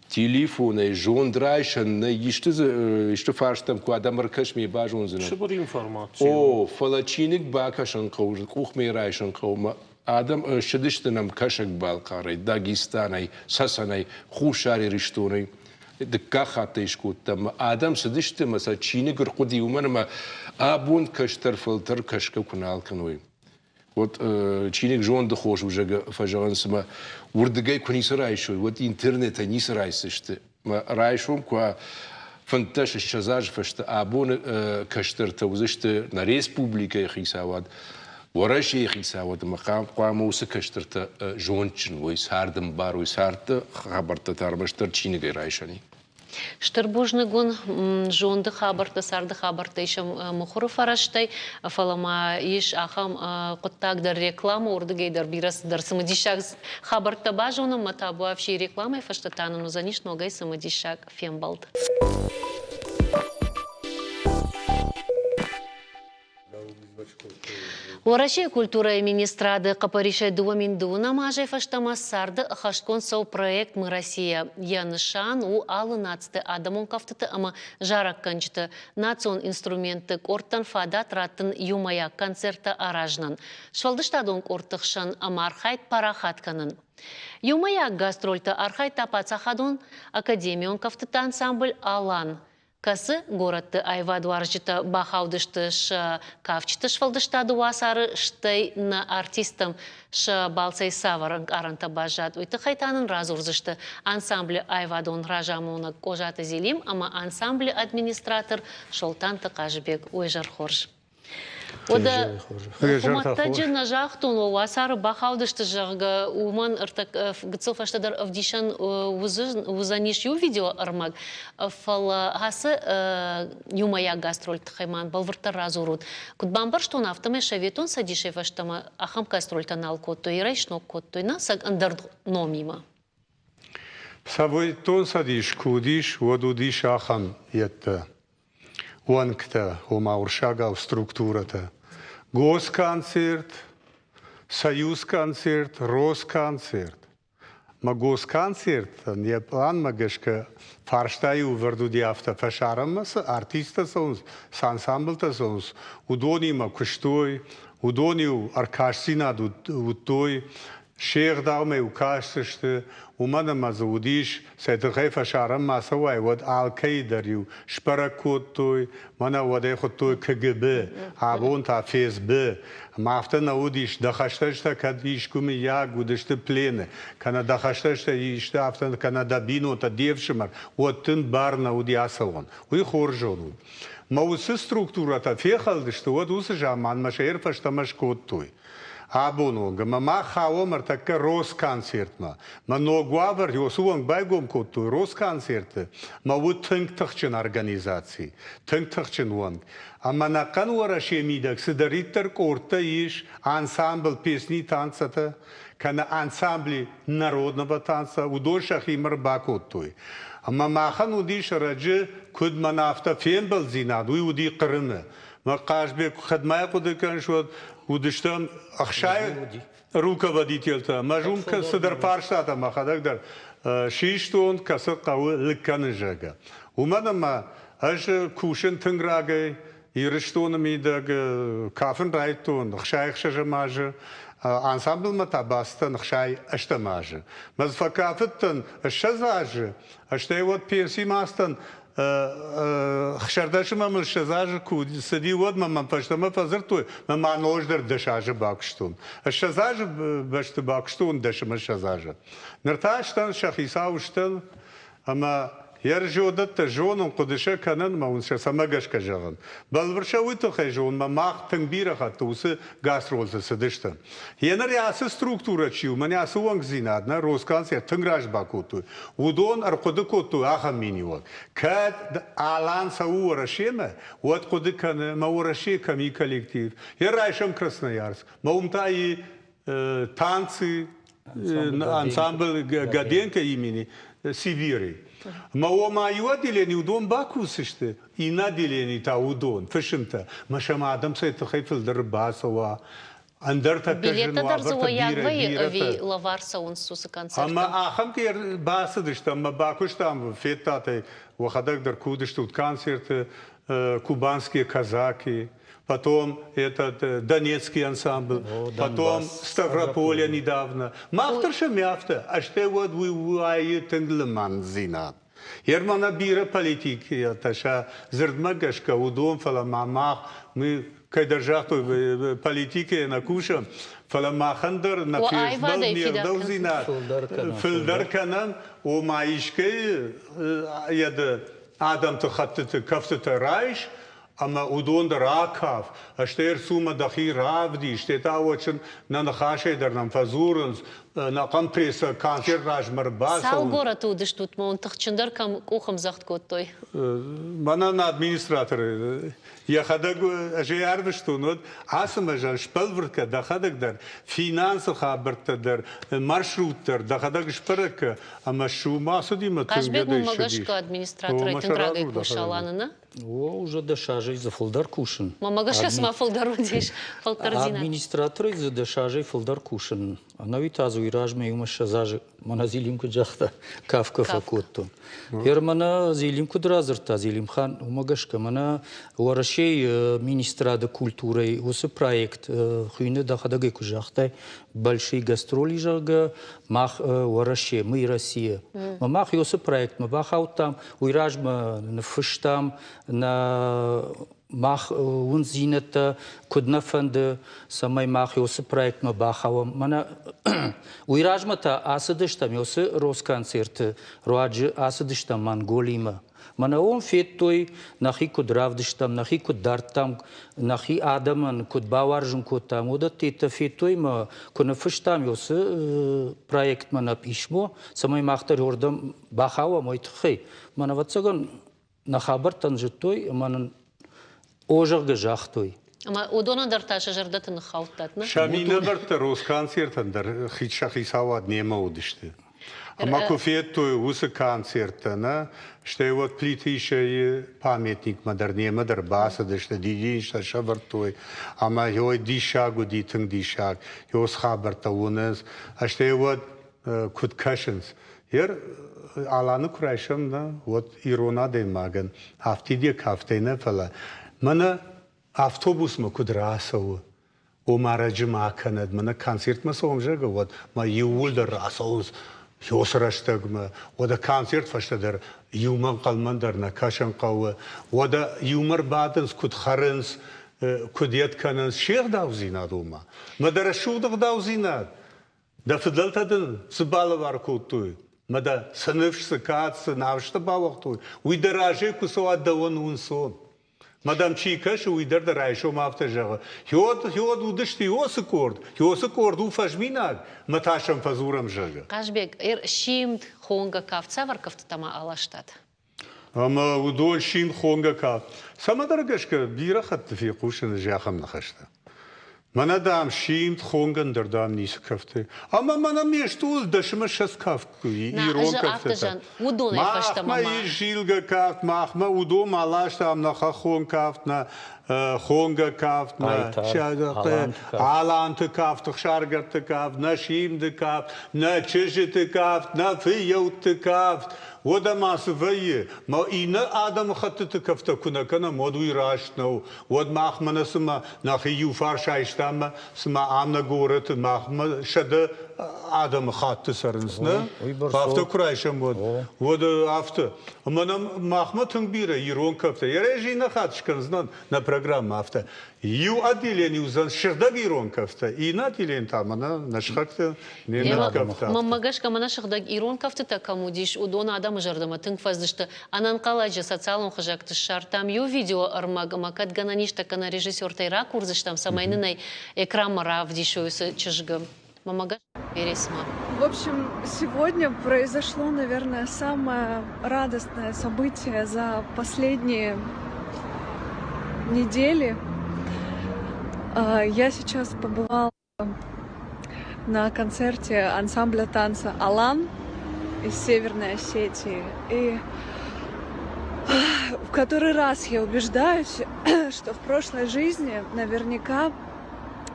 телефонӕй зонд райсӕн нӕй, исты дзы исты фарстӕм куы адӕм ӕркӕсмӕ базондзынӕ. Цыбыр информаци. О, фӕлӕ чиныг бакӕсын хъӕуы, къухмӕ райсын хъӕуы. Адӕм ссыдысты нӕм Кӕсӕг-Балхъарӕй, Дагестанӕй, Цӕцӕнӕй, Хуссар Ирыстонӕй. Дыккаг хатт ӕй скодтам. Адӕм цыдысты ӕмӕ сӕ чиныг ӕрхъуыди, уымӕн ӕмӕ абон кӕстӕр фӕлтӕр кӕсгӕ куы нал кӕной. Вот чиныг зонды хос у, зӕгъгӕ, фӕзӕгъынц ӕмӕ уырдыгӕй куы ницы райсой, уӕд интернетӕй ницы райсдзысты. Райсом куы 15-20 азы фӕстӕ абоны кӕстӕртӕ уыдзысты нӕ республикӕйы хицауад, Уӕрӕсейы хицауад ӕмӕ хъуамӕ уыцы кӕстӕртӕ зондджын уой, цард ӕмбарой, царды хабӕрттӕ та ӕрмӕстдӕр чиныгӕй райсӕн и. Стыр бузныг уын зонды хабӕрттӕ, царды хабӕрттӕ исӕм мыхуыры фӕрӕзтӕй, фӕлӕ ма ис ахӕм хъуыддаг дӕр рекламӕ, уырдыгӕй дӕр бирӕ цыдӕр цымыдисаг хабӕрттӕ базонӕм ӕмӕ табуафси рекламӕйы фӕстӕ та нын уыдзӕнис ногӕй цымыдисаг фембӕлд. Уӕрӕсейы культурӕйы министрады хъӕппӕрисӕй 2002 азӕй фӕстӕмӕ царды ӕххӕстгонд цӕуы проект «Мы Россия». Йӕ нысан у алы нациты адӕмон кӕфтыты ӕмӕ зарӕггӕнджыты национ инструментты къордтӕн фадат раттын иумӕйаг концерттӕ аразынӕн, сфӕлдыстадон къордты хсӕн ӕмархайд парахат кӕнын. Иумӕйаг гастрольты архайдта паддзахадон академион кӕфтыты ансамбль «Алан». Кӕцы горӕтты аивадуарзджытӕ бахаудысты сӕ кафджыты сфӕлдыстады уацары, стӕй нӕ артисттӕм сӕ балцӕй цавӕр ӕнкъарӕнтӕ баззад, уый тыххӕй та нын радзурдзысты ансамблы аивадон разамонӕг Къозаты Зелим ӕмӕ ансамблы администратор Солтанты Хъазыбег. Уе зӕр хорз! Уӕдӕ хуымӕтӕджы нӕ загътон, уӕ уацары бахаудысты, зӕгъгӕ, уымӕн гыццыл фӕстӕдӕр ӕвдисӕн уыдзӕнис иу видеоӕрмӕг, фӕлӕ ацы иумӕйаг гастрольты тыххӕй ма бӕлвырддӕр радзурут. Куыд бамбӕрстон, афтӕмӕй Советон Цӕдисӕй фӕстӕмӕ ахӕм гастрольтӕ нал кодтой, ирӕй сног кодтой, нӕ сӕ ӕндӕр номимӕ. Советон Цӕдис куы уыдис, уӕд уыдис ахӕм йедтӕ. уӕнгтӕ, ома уырыссагау структурӕтӕ. Госконцерт, Союзконцерт, Росконцерт. Мӕ госконцертӕн йӕ пъланмӕ гӕсгӕ фарстайы ӕвӕрд уыди афтӕ, фӕсарӕнмӕ цы артисттӕ цӕуынц, цы ансамблтӕ цӕуынц, уыдонимӕ куыстой, уыдон-иу ӕркастдзинад уыдтой, Се гъдаумӕ-иу кастысты, уымӕн ӕмӕ дзы уыдис, сӕ тыхӕй фӕсарӕнмӕ ацӕуай, уӕд алкӕйы дӕр-иу сбӕрӕг кодтой, мӕнӕ уӕд ӕй хуыдтой КГБ, абон та ФСБ. Ӕмӕ афтӕ нӕ уыдис, дӕ хӕстӕджытӕ кӕд искуы мыййаг уыдысты плены, кӕнӕ дӕ хӕстӕджытӕ исты афтӕ, кӕнӕ дӕ бинонтӕ, де фсымӕр, уӕд дын бар нӕ уыди ацӕуӕн. Уый хорз зонут. Мӕ уыцы структурӕтӕ фехӕлдысты, уӕд уыцы заманмӕ сӕ фӕстӕмӕ скодтой. Абон онг ӕмӕ мах хауӕм ӕртӕккӕ Росконцертмӕ. Мӕ ног уавӕр уыцы онг байгом кодтой Росконцерты, мӕ уыд тынг тыхджын организаци, тынг тыхджын уӕнг. Ӕмӕ ӕнӕхъӕн Уӕрӕсе мидӕг цыдӕриддӕр къордтӕ ис, ансамбль песни танцӕтӕ, кӕнӕ ансамбли народного танца, уыдон сӕхимӕ ӕрбакодтой. Ӕмӕ махӕн уыдис ӕрӕджы, куыд мӕн афтӕ фембӕлддзинад, уый уыди Хъырымы. Мӕ Хъазбег кӕдмӕ хъуыды кӕныс, уӕд уыдыстӕм ӕхсай руководительтӕ. Мӕ зум цыдӕр фарстатӕ мӕхӕдӕг дӕр систон, кӕцы хъӕуы лыг кӕнын, зӕгъгӕ. Уымӕн ӕмӕ ӕз кусын тынг рагӕй Ирыстоны мидӕг кафын райдтон 66 азы, ансамблмӕ та бацыдтӕн 68 азы. Мӕ дзы фӕкафыдтӕн 20 азы, стӕй уӕд пенсимӕ ацыдтӕн 16 мӕм 20 азы куы цыди, уӕд мӕм фӕстӕмӕ фӕдзырдтой, мӕ ма ноджыдӕр дӕс азы бакуыстон. 20 азы бӕсты бакуыстон дӕс ӕмӕ 20 азы. Ныр та стӕн сӕ хицау стӕн ӕмӕ йӕ рзодӕттӕ зонын, хъуыды сӕ кӕнын ӕмӕ уын сӕ цӕмӕ гӕсгӕ зӕгъын. Бӕлвырд сӕ уый тыххӕй зонын, мӕ мах тынг бирӕ хатты уыцы гастролты цыдыстӕм. Еныр ацы структурӕ чи у, мӕнӕ ацы уӕнгдзинад нӕ Росконцерт тынг раст бакодтой. Уыдон ӕрхъуыды кодтой ахӕм миниуӕг. Кӕд Алан цӕуы Уӕрӕсемӕ, уӕд хъуыды кӕны, мӕ Уӕрӕсе кӕм и коллектив. Йе райсӕм Красноярск, мӕ уым та и танцы, ансамбль Гаденко имени Сибири. Мӕ ома иу отделени уыдон бакусысты, иннӕ отделени та уыдон, фысымтӕ. Мӕ сӕм адӕм цӕй тыххӕй фылдӕр бацӕуа, ӕндӕртӕ Билеттӕ дӕр дзы уӕййаг вӕййы ӕви лӕвар цӕуынц уыцы концерттӕм? Ӕмӕ ахӕм бацыдыстӕм ӕмӕ бакуыстам, федтат ӕй, уӕхӕдӕг дӕр куы уыдыстут концерты «Кубанские казаки», потом этот Донецкий ансамбль, потом Ставрополье недавно. Мах дӕр сӕм афтӕ, ӕстӕй уӕд уый уайы тынг лымӕндзинад. Ермана бирӕ политикӕтӕ сӕ дзырдмӕ гӕсгӕ уыдон, фӕлӕ ма мах, мы кӕйдӕр загътой, политикӕйӕ нӕ кусӕм, фӕлӕ махӕн дӕр нӕ фезмӕлд, не гъдаудзинад фылдӕр кӕнӕм, ома искӕйы йӕды адӕмты хӕттыты кӕфтытӕ райс, ӕмӕ уыдон дӕр акаф, стӕй ӕрцу мӕ дӕхи равдис, стӕй та уӕд нӕ ныхасӕй дӕр нӕм фӕдзурынц. Ӕнӕхъӕн прессӕ концерт размӕ рбацӕуын. Цал горӕты уыдыстут ма уын тыхджындӕр кӕм къухӕмдзӕгъд кодтой? Мӕнӕн администратор йӕхӕдӕг ӕз ӕй ӕрвыстон, уӕд ацы мӕзӕн сбӕлвырд кӕ дӕхӕдӕг дӕр, финансы хабӕрттӕ дӕр, маршрут дӕр дӕхӕдӕг сбӕрӕг кӕ, ӕмӕ ссу ма цыди мӕ тынг Хъазбег гӕдӕй уымӕ ссыдис. гӕсгӕ администраторӕй тынг рагӕй кусы Аланы, нӕ? О, уже 10 азӕй дзы фылдӕр кусын. Мӕнмӕ гӕсгӕ цыма фылдӕр уыдис фӕлтӕрддзинад. Администраторӕй дзы 10 азӕй фылдӕр кусын. Ӕнӕуи та дзы уый размӕ иумӕ 20 азы, мӕнӕ Зелим куыд загъта, кафгӕ фӕкодтон. Ер мӕнӕ Зелим куыд радзырдта, Зелимхан, уымӕ гӕсгӕ мӕнӕ Уӕрӕсейы министрады культурӕйы уыцы проект хуыйны дӕхӕдӕг ӕй куы загътай, Большие гастроли, зӕгъгӕ, мах Уӕрӕсе, мы Россия. Мах уыцы проектмӕ бахаудтам, уый размӕ ныффыстам нӕ мах уынддзинӕдтӕ куыд нӕ фӕнды, цӕмӕй мах уыцы проектмӕ бахауӕм. Мӕнӕ уый размӕ та ацыдыстӕм уыцы Росконцерты руаджы ацыдыстӕм Монголимӕ. Мӕнӕ уым федтой, нӕхи куыд равдыстам, нӕхи куыд дардтам, нӕхи адӕмӕн куыд бауарзын кодтам, уыдӕттӕ федтой ӕмӕ куы ныффыстам уыцы проектмӕ нӕ писмо, цӕмӕй мах дӕр уырдӕм бахауӕм, уый тыххӕй. Мӕн, ӕвӕццӕгӕн, нӕ хабӕрттӕн зыдтой ӕмӕ нын о, зӕгъгӕ, загътой. Ӕмӕ уыдонӕн дӕр та сӕ зӕрдӕты ныххаудтат, нӕ? Сӕ минӕвӕрттӕ Росконцертӕн дӕр сӕ хицауад немӕ уыдысты. Ӕмӕ куы федтой уыцы концерттӕ, нӕ, стӕй уӕд Плиты Исайы памятникмӕ дӕр немӕ дӕр бацыдысты, дидинджытӕ сӕвӕрдтой, ӕмӕ ой диссаг уыди, тынг диссаг, ос хабӕрттӕ уынынц. Стӕй уӕд куыд кӕсынц. Ер Аланы куы райсӕм, нӕ, уӕд ирон адӕймагӕн афтид йӕ кафтӕй нӕ, фӕлӕ мӕнӕ автобусмӕ куыд рацӕуы, ома рӕджы ма кӕнӕд, мӕнӕ концертмӕ цӕуӕм, зӕгъгӕ, уӕд ма иууылдӕр рацӕуынц уыцы рӕстӕгмӕ. Уӕдӕ концерт фӕстӕдӕр иумӕ ӕнхъӕлмӕ дӕр нӕ кӕсын хъӕуы. Уӕдӕ иумӕ рбадынц, куыд хӕрынц, куыд йед кӕнынц, се гъдаудзинад ома. Мӕ дӕ рӕсугъд ӕгъдаудзинад Дӕ фыдӕлтӕ дын цы балӕвар кодтой, мӕ дӕ цы ныфс, цы кад, цы нафсты бауагътой, уый дӕ разӕй куы цӕуа дӕуӕн у ӕнцон. Мӕ дӕм чи кӕсы, уый дӕр дӕ райсом афтӕ зӕгъы: Хиод, хиод уыдысты Иосы къорд, Иосы къорд у фӕзминаг, мӕ та сӕм фӕдзурӕм, зӕгъы. Хъазбег, симд, хонгӕ кафт цавӕр кӕфтытӕ ма аластат? Ӕмӕ уыдон симд, хонгӕ кафт. Цӕмӕдӕр гӕсгӕ бирӕ хатты фехъусын ӕз ахӕм ныхӕстӕ. Мӕнӕ, дам, симд, хонгӕн дӕр, дам, ницы кӕфты. Ӕмӕ мӕнӕ ме стъол дӕсмӕ ссӕдз кафт ирон кӕфтытӕ. Уыдонӕй фӕстӕмӕ Махмӕ ис зилгӕ кафт, махмӕ уыдон ма ластам нӕ хӕххон кафт, нӕ хонгӕ кафт, нӕ аланты кафт, ӕхсаргӕрдты кафт, нӕ симды кафт, нӕ чызджыты кафт, нӕ фыййӕутты кафт. Уӕдӕ ма цы вӕййы? Мӕ иннӕ адӕмыхӕттыты кӕфтӕ куы нӕ кӕнӕм, уӕд уый раст нӕу. Уӕд махмӕ нӕ цыма нӕхи иуфарс айстам ӕмӕ цыма ам нӕ горӕты махмӕ 100 адӕмы хатты цӕрынц, нӕ? Афтӕ куы райсӕм, уӕд, уӕд афтӕ. Ӕмӕ нӕм махмӕ тынг бирӕ ирон кӕфтӕ. Йӕ разы иннӕ хатт скӕндзынӕн нӕ программӕ афтӕ. Иу отделени уыдзӕн сыгъдӕг ирон кӕфтӕ, иннӕ отделени та мӕнӕ нӕ сыхӕгты не нӕ кӕфтӕ. Мӕнмӕ гӕсгӕ мӕнӕ сыгъдӕг ирон кӕфтытӕ кӕм уыдис, уыдон адӕмы зӕрдӕмӕ тынг фӕзындысты. Ӕнӕнхъӕлӕджы социалон хызӕгты ссардтам иу видеоӕрмӕг ӕмӕ кӕд гӕнӕн ис, кӕнӕ режиссертӕй ракурдзыстӕм, цӕмӕй нын ӕй экранмӕ равдисой уыцы чызгы. Мӕнмӕ гӕсгӕ Вересмӕ. В общем, сегодня произошло, наверное, самое радостное событие за последние недели. Я сейчас побывала на концерте ансамбля танца «Алан» из Северной Осетии. И в который раз я убеждаюсь, что в прошлой жизни наверняка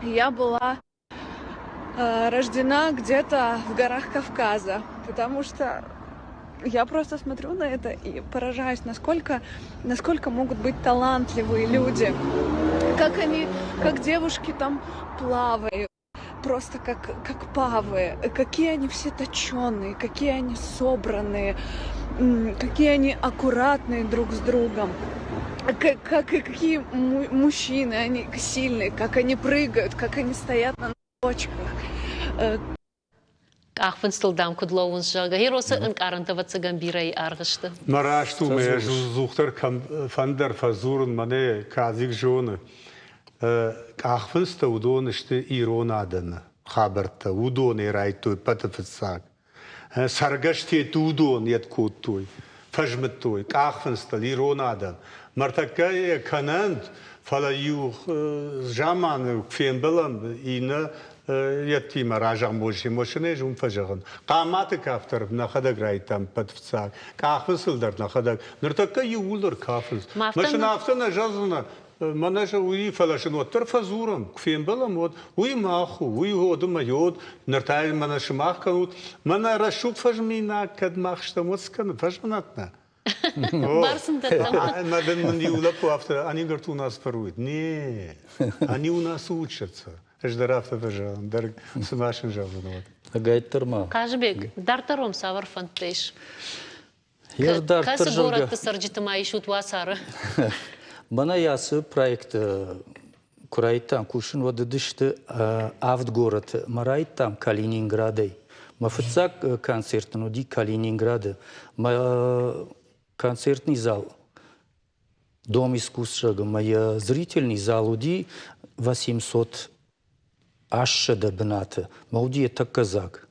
я была рождена где-то в горах Кавказа, потому что я просто смотрю на это и поражаюсь, насколько, насколько могут быть талантливые люди, как они, как девушки там плавают, просто как, как павы, какие они все точеные, какие они собранные, какие они аккуратные друг с другом как, как и какие мужчины, они сильные, как они прыгают, как они стоят на носочках. Къахфындзтыл дам куыд лӕууынц, зӕгъгӕ, Еросы ӕнкъарӕнтӕ ӕвӕццӕгӕн бирӕйы аргъ сты. Мӕ раст у, мӕ ӕздзухдӕр кӕм фӕндӕр фӕдзурын, мӕнӕ Казик зоны. Къахфындзтӕ уыдон сты ирон адӕмы. хабӕрттӕ, уыдонӕй райдтой пӕты фыццаг. Цӕргӕстӕ уыдон йед кодтой, фӕзмыдтой къахфындзтыл ирон адӕм. Мӕртӕккӕ йӕ кӕнӕнт, фӕлӕ иу заманы фембӕлӕм иннӕ йедтимӕ разӕгъмоджы машинӕйы уым фӕзӕгъын. Хъаматы кафт дӕр нӕхӕдӕг райдтам пӕтфыццаг, къахфындзыл дӕр нӕхӕдӕг. Ныртӕккӕ иууылдӕр кафынц. Машинӕ афтӕ нӕ зӕгъдзынӕ, мӕнӕ сӕ уый, фӕлӕ сын уӕддӕр фӕдзурӕм, куы фембӕлӕм, уӕд уый мах у, уый ходы мӕ йод, ныр та мӕнӕ сымах кӕнут, мӕнӕ рӕсугъд фӕзминаг кӕд мах стӕм, уӕд цы кӕны, фӕзмынат нӕ. Бар сын дӕттӕм. Ӕмӕ дын мын иу лӕппу афтӕ, они, говорит, у нас воруют. Не, они у нас учатся. Ӕз дӕр афтӕ фӕзӕгъын, дӕр цыма сын зӕгъын уӕд. Ӕгайтдӕр ма. Хъазыбег, дарддӕр уӕм цавӕр фӕндтӕ ис? Кӕцы горӕтты цӕрджыты ма исут уацары? Мӕнӕ ацы проекты куы райдтам кусын, уӕд уыдысты авд горӕты. Мӕ райдтам Калининградӕй. Мӕ фыццаг концерт нын уыди Калининграды. Мӕ концертный зал Дом искусств мӕ йӕ зрительный зал уыди 800 ассӕдӕ бынаты. Мӕ уыди йӕ тӕккӕ дзаг.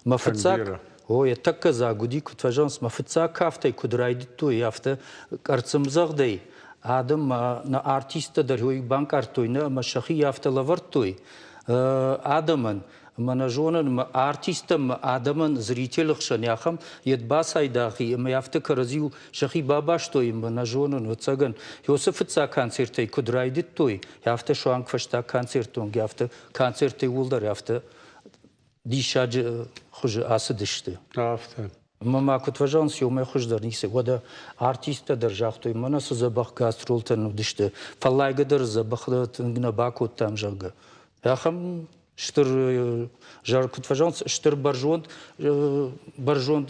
Мӕ фыццаг, о, йӕ тӕккӕ дзаг уыди, куыд фӕзӕгъынц, мӕ фыццаг кафтӕй куыд райдыдтой, афтӕ къӕрццымдзӕгъдӕй адӕм нӕ артисттӕ дӕр уый банкъардтой нӕ ӕмӕ сӕхи афтӕ лӕвӕрдтой адӕмӕн. Ӕмӕ нӕ зонын, мӕ артисттӕ мӕ адӕмӕн зрителы хсӕн ахӕм йед бацайдагъ и ӕмӕ афтӕ кӕрӕдзиуыл сӕхи бабастой ӕмӕ нӕ зонын, ӕвӕццӕгӕн, уыцы фыццаг концертӕй куыд райдыдтой, афтӕ суанг фӕстаг концерты онг, афтӕ концерттӕ иууылдӕр афтӕ диссаджы хуызы ацыдысты. Афтӕ. Ӕмӕ ма куыд фӕзӕгъынц, иумӕ хуыздӕр ницы. Уӕдӕ артисттӕ дӕр загътой, мӕнӕ цы дзӕбӕх гастролтӕ уыдысты, фӕллайгӕ дӕр дзӕбӕх тынг нӕ бакодтам, зӕгъгӕ. Ахӕм стыр, куыд фӕзӕгъынц, стыр бӕрзонд, бӕрзонд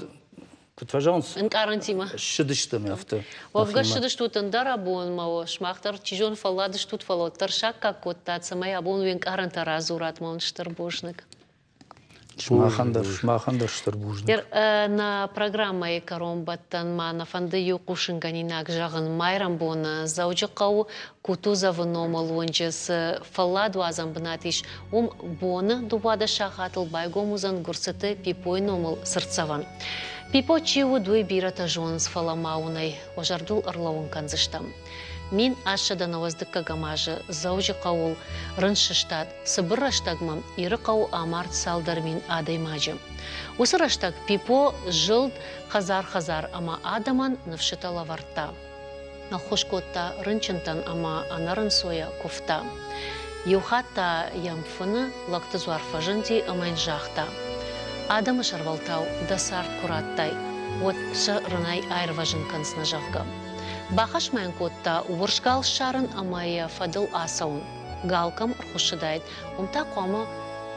куыд фӕзӕгъынц? Ӕнкъарӕнтимӕ. Ссыдыстӕм афтӕ. Уӕвгӕ ссыдыстут ӕндӕр абонмӕ, сымах дӕр, чи зоны, фӕллад стут, фӕлӕ уӕддӕр саккаг кодтат, цӕмӕй абон уе нкъарӕнтӕ радзурат, мӕ уын стыр бузныг. Сымахӕн дӕр, сымахӕн дӕр стыр бузныг. Нӕ программӕйы кӕронбӕттӕн ма нӕ фӕнды иу хъусынгӕнинаг зӕгъын. Майрӕмбоны Дзӕуджыхъӕуы Кутузовы номыл уынджы цы фӕлладуадзӕн бынат ис, уым боны 12 сахатыл байгом уыдзӕн Гуырцыты Пипойы номыл цыртдзӕвӕн. Пипо чи уыд, уый бирӕтӕ зонынц, фӕлӕ ма уын ӕй уӕ зӕрдыл ӕрлӕууын кӕндзыстӕм. 1895 азы Дзӕуджыхъӕуыл рын сыстад. Цыбыр рӕстӕгмӕ Ирыхъӕуы амард цалдӕр мин адӕймаджы. Уыцы рӕстӕг Пипо зылд хӕдзар-хӕдзар ӕмӕ адӕмӕн ныфсытӕ лӕвӕрдта. Ӕххуыс кодта рынчынтӕн ӕмӕ ӕнӕрынцойӕ куывта. Иу хатт та йӕм фыны лӕгты дзуар фӕзынди ӕмӕ йын загъта: Адӕмы сӕрвӕлтау дӕ цард куы радтай, уӕд сӕ рынӕй аирвӕзын кӕндзынӕ, зӕгъгӕ. Бахӕс ма йын кодта урс гал ссарын ӕмӕ йӕ фӕдыл ацӕуын. Гал кӕм ӕрхуыссыдаид, уым та хъуамӕ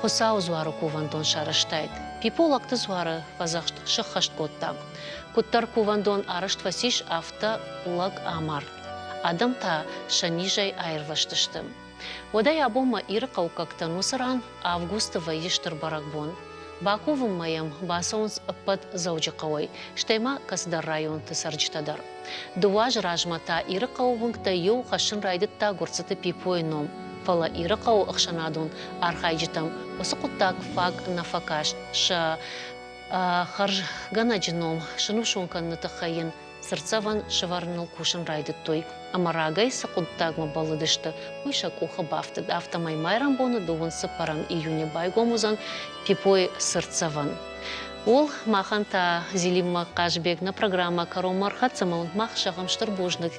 Хуыцауы дзуары кувӕндон сарӕзтаид. Пипо лӕгты дзуары фӕдзӕхст сыххӕст кодта. Куыддӕр кувӕндон арӕзт фӕцис, афтӕ лӕг амард. Адӕм та сӕ низӕй аирвӕзтысты. Уӕдӕй абонмӕ Ирыхъӕуккӕгтӕн уыцы ран августы вӕййы стыр бӕрӕгбон. Бакувынмӕ йӕм бацӕуынц ӕппӕт Дзӕуджыхъӕуӕй, стӕй ма кӕцыдӕр районты цӕрджытӕ дӕр. Дыууӕ азы размӕ та Ирыхъӕуы уынгтӕй иу хӕссын райдыдта Гуырцъыты Пипойы ном, фӕлӕ Ирыхъӕуы ӕхсӕнадон архайджытӕм уыцы хъуыддаг фаг нӕ фӕкаст. Сӕ хӕрзгӕнӕджы ном сынусон кӕныны тыххӕй йын цыртдзӕвӕн сӕвӕрыныл кусын райдыдтой ӕмӕ рагӕй цы хъуыддагмӕ бӕллыдысты, уый сӕ къухы бафтыд. Афтӕмӕй майрӕмбоны дыууын цыппӕрӕм июны байгом уыдзӕн Пипойы цыртдзӕвӕн. Ууыл махӕн та Зелиммӕ Хъазбег нӕ программӕ кӕронмӕ ӕрхӕццӕ ӕмӕ уын мах зӕгъӕм стыр бузныг.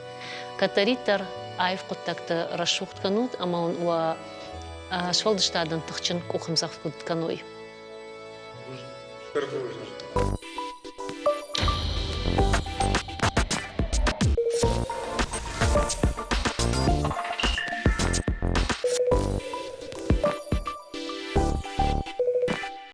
Кӕддӕриддӕр аив хъуыддӕгты рӕсугъд кӕнут ӕмӕ уын уӕ сфӕлдыстадӕн тыхджын къухӕмдзӕгъд куыд кӕной. Стыр бузныг.